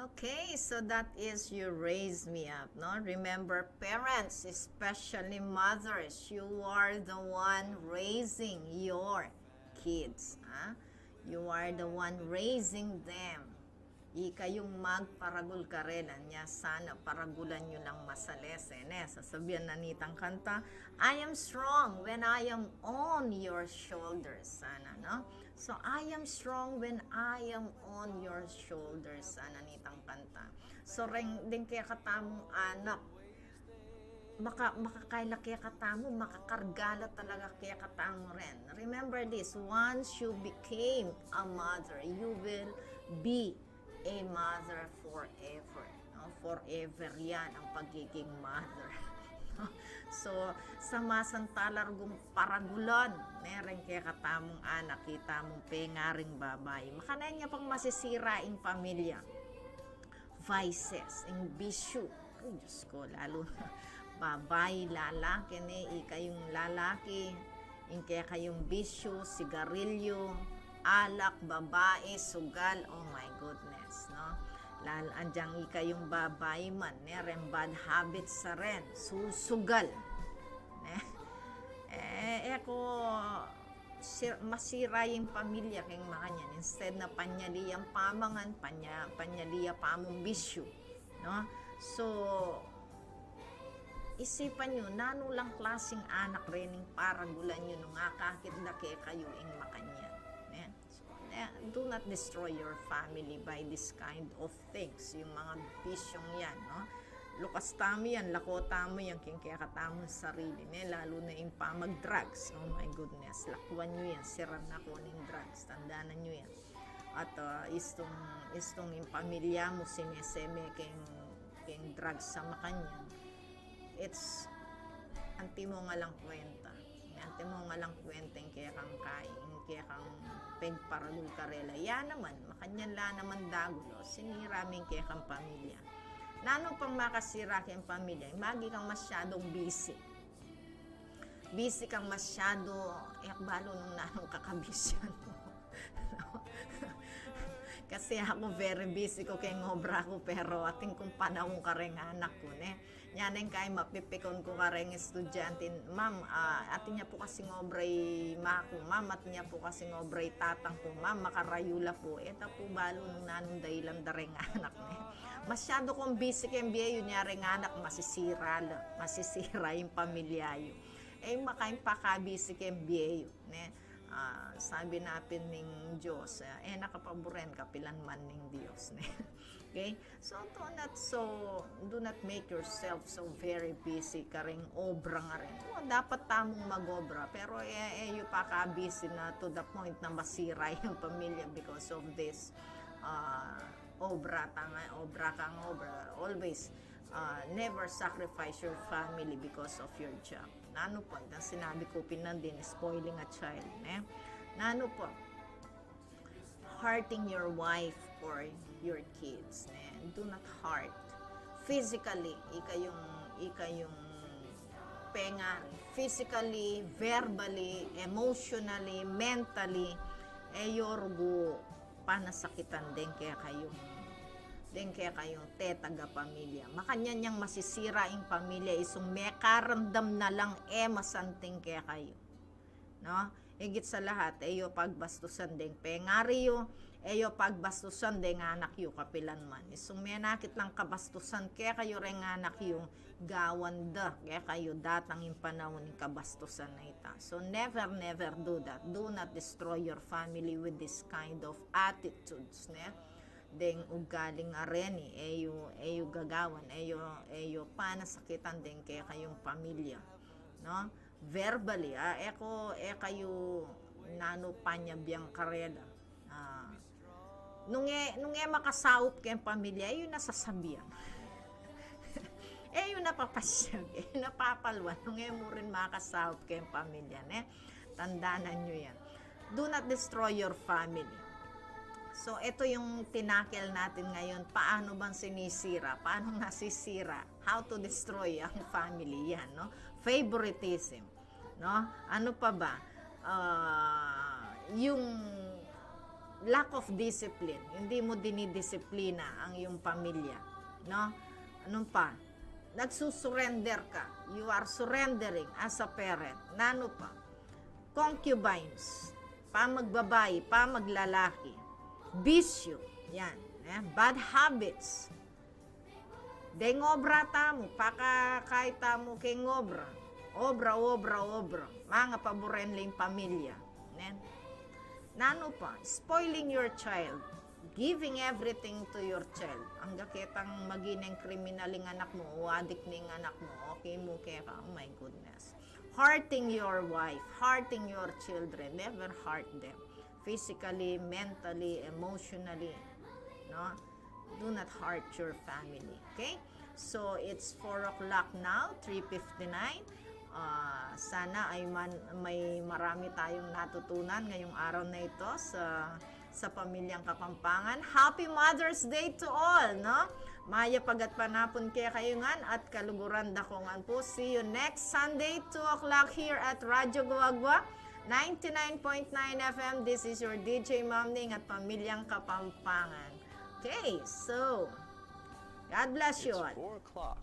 Okay, so that is You Raise Me Up, no? Remember, parents, especially mothers, you are the one raising your kids, ha? You are the one raising them. Ikayung magparagul karela, nya sana paragulan yu lang masalese, ne? Sasabian na nitang kanta, "I am strong when I am on your shoulders," sana, no? So, "I am strong when I am on your shoulders," sana nitang kanta. So, reng, deng kekatamung anak, maka-, makakaila kekatamu, makakarga la talaga kekatamu ren. Remember this, once you became a mother, you will be a mother forever. No? Forever yan ang pagiging mother. So, sa masantalar gum paragulan, ne, reng kekatamung anak, ita mung pengaring babai, makanyan ya pang masisira ing pamilya. Vices, ing bisyu. Ay, Diyos ko, lalo na babai, lalaki, ne, ikayung lalaki, ing kekayung bisyu, sigarilyo, alak, babai, sugal, oh my goodness, no? Lal-, adyang ikayung babai man, ne, reng bad habits sa ren, susugal, ne? Eh, e ko, si-, masira ing pamilya keng makanyan. Instead na panyali yang pamangan, panya-, panyali ya pamung bisyu, no? So, isipan yu, nanu lang klasing anak rening paragulan yu nung akakit da kekayu ing makanyan, ne? So, eh, do not destroy your family by this kind of things, yung mga bisyong yan, no? Lukas tamu yan, lako tamu yan, king kekatamung sarili, ne? Lalo na ing pamag-drugs. Oh my goodness, lakuan yu yan, siran na ko ning drugs, tandanan yu yan. At, ah, istung, istung ing pamilya mu, sineseme keng, keng drugs sa makanyan. It's, antimo nga lang kwenta. Antimo nga lang kwenta ing kekang kai, ing kekang pegparagul karela. Ya naman, makanyan la naman dagul, o, sinira me ing kekang pamilya. Nanu pang makasira keng pamilya? Magi kang masyadong busy. Busy kang masyado, e ku balu nung nanung kakabisyan mu. Kasi aku very busy ku keng obra ku, pero atin kung panaun kareng anak ku, ne? Nya neng kai mapipikon ku kareng estudyante, "Ma'am, ah, atin ya pu kasing obra i ma ku, ma'am, atin ya pu kasing obra i tatang ku, ma'am, makarayu la pu." E ta pu balu nung nanung dailan da reng anak, ne? Masyado kung busy keng bie yu, nya reng anak masisira la, masisira ing pamilya yu. E, makain pakabisi keng bie yu, ne? Ah, sabi na pin ning Dios, ah, e na ka paburen kapilan man ning Dios, ne? Okay? So, do not so, do not make yourself so very busy kareng obra nga rin. O, dapat tamung mag-obra, pero e, e yu pakabisi na to the point na masira yung pamilya because of this, ah, obra, tanga, obra kang obra. Always, ah, never sacrifice your family because of your job. Nanu pu, itang sinabi ku pin nandin, spoiling a child, ne? Nanu pu, hurting your wife or your kids, ne? Do not hurt. Physically, ikayung, ikayung pengari. Physically, verbally, emotionally, mentally, e yu rugu panasakitan deng kekayung, deng kekayung tetaga pamilya. Makanyan yang masisira ing pamilya, isung mekaramdam na lang e masanting kekayu. No? Igit sa lahat, e yu pagbastusan deng pengari yu, e yu pagbastusan deng anak yu kapilan man. Isung menakit lang kabastusan kekayu reng anak yu, gawan da kekayu datang ing panaun ing kabastusan a ita. So, never, never do that. Do not destroy your family with this kind of attitudes, ne? Deng ugaling areni, e yu, e yu gagawan, e yu, e yu panasakitan deng kekayung pamilya, no? Verbally, ah, e ku, e kayu nanu panyabian karela. Ah, nung e, nung e makasaup keng pamilya, e yu na sasabian. E yu na papasyag, e yu na papalwan, nung e mu rin makasaup keng pamilya, ne? Tandanan yu yan. Do not destroy your family. So, ito yung tinakel natin ngayon, paano bang sinisira, paano nasisira, how to destroy ang family, yan, no? Favoritism, no? Ano pa ba? Ah, yung lack of discipline. Hindi mo dinidisiplina ang iyong pamilya, no? Anong pa? Nagsusurrender ka. You are surrendering as a parent. Nanu pa? Concubines. Pamagbabayi, pamaglalaki. Bisyo. Yan. Eh? Bad habits. Deng obra tamu, pakakait tamu keng obra. Obra, obra, obra. Mangapaburen la ing pamilya. Nen? Nanu pa? Spoiling your child. Giving everything to your child. Angga ketang maging kriminal ing anak mu, o adik ne ing anak mu, okay mu keka, oh my goodness. Hurting your wife, hurting your children, never hurt them. Physically, mentally, emotionally, no? Do not hurt your family, okay? So, it's four o'clock now, three fifty-nine. Ah, sana ay man, may marami tayong natutunan ngayong araw na ito sa, sa Pamilyang Kapampangan. Happy Mother's Day to all, no? Mayap a gatpanapun kekayu ngan at kaluguran da ko ngan pu. See you next Sunday, two o'clock here at Radyo Guagua, ninety-nine point nine F M. This is your D J Mamning at Pamilyang Kapampangan. Okay, so, God bless you all. It's four o'clock.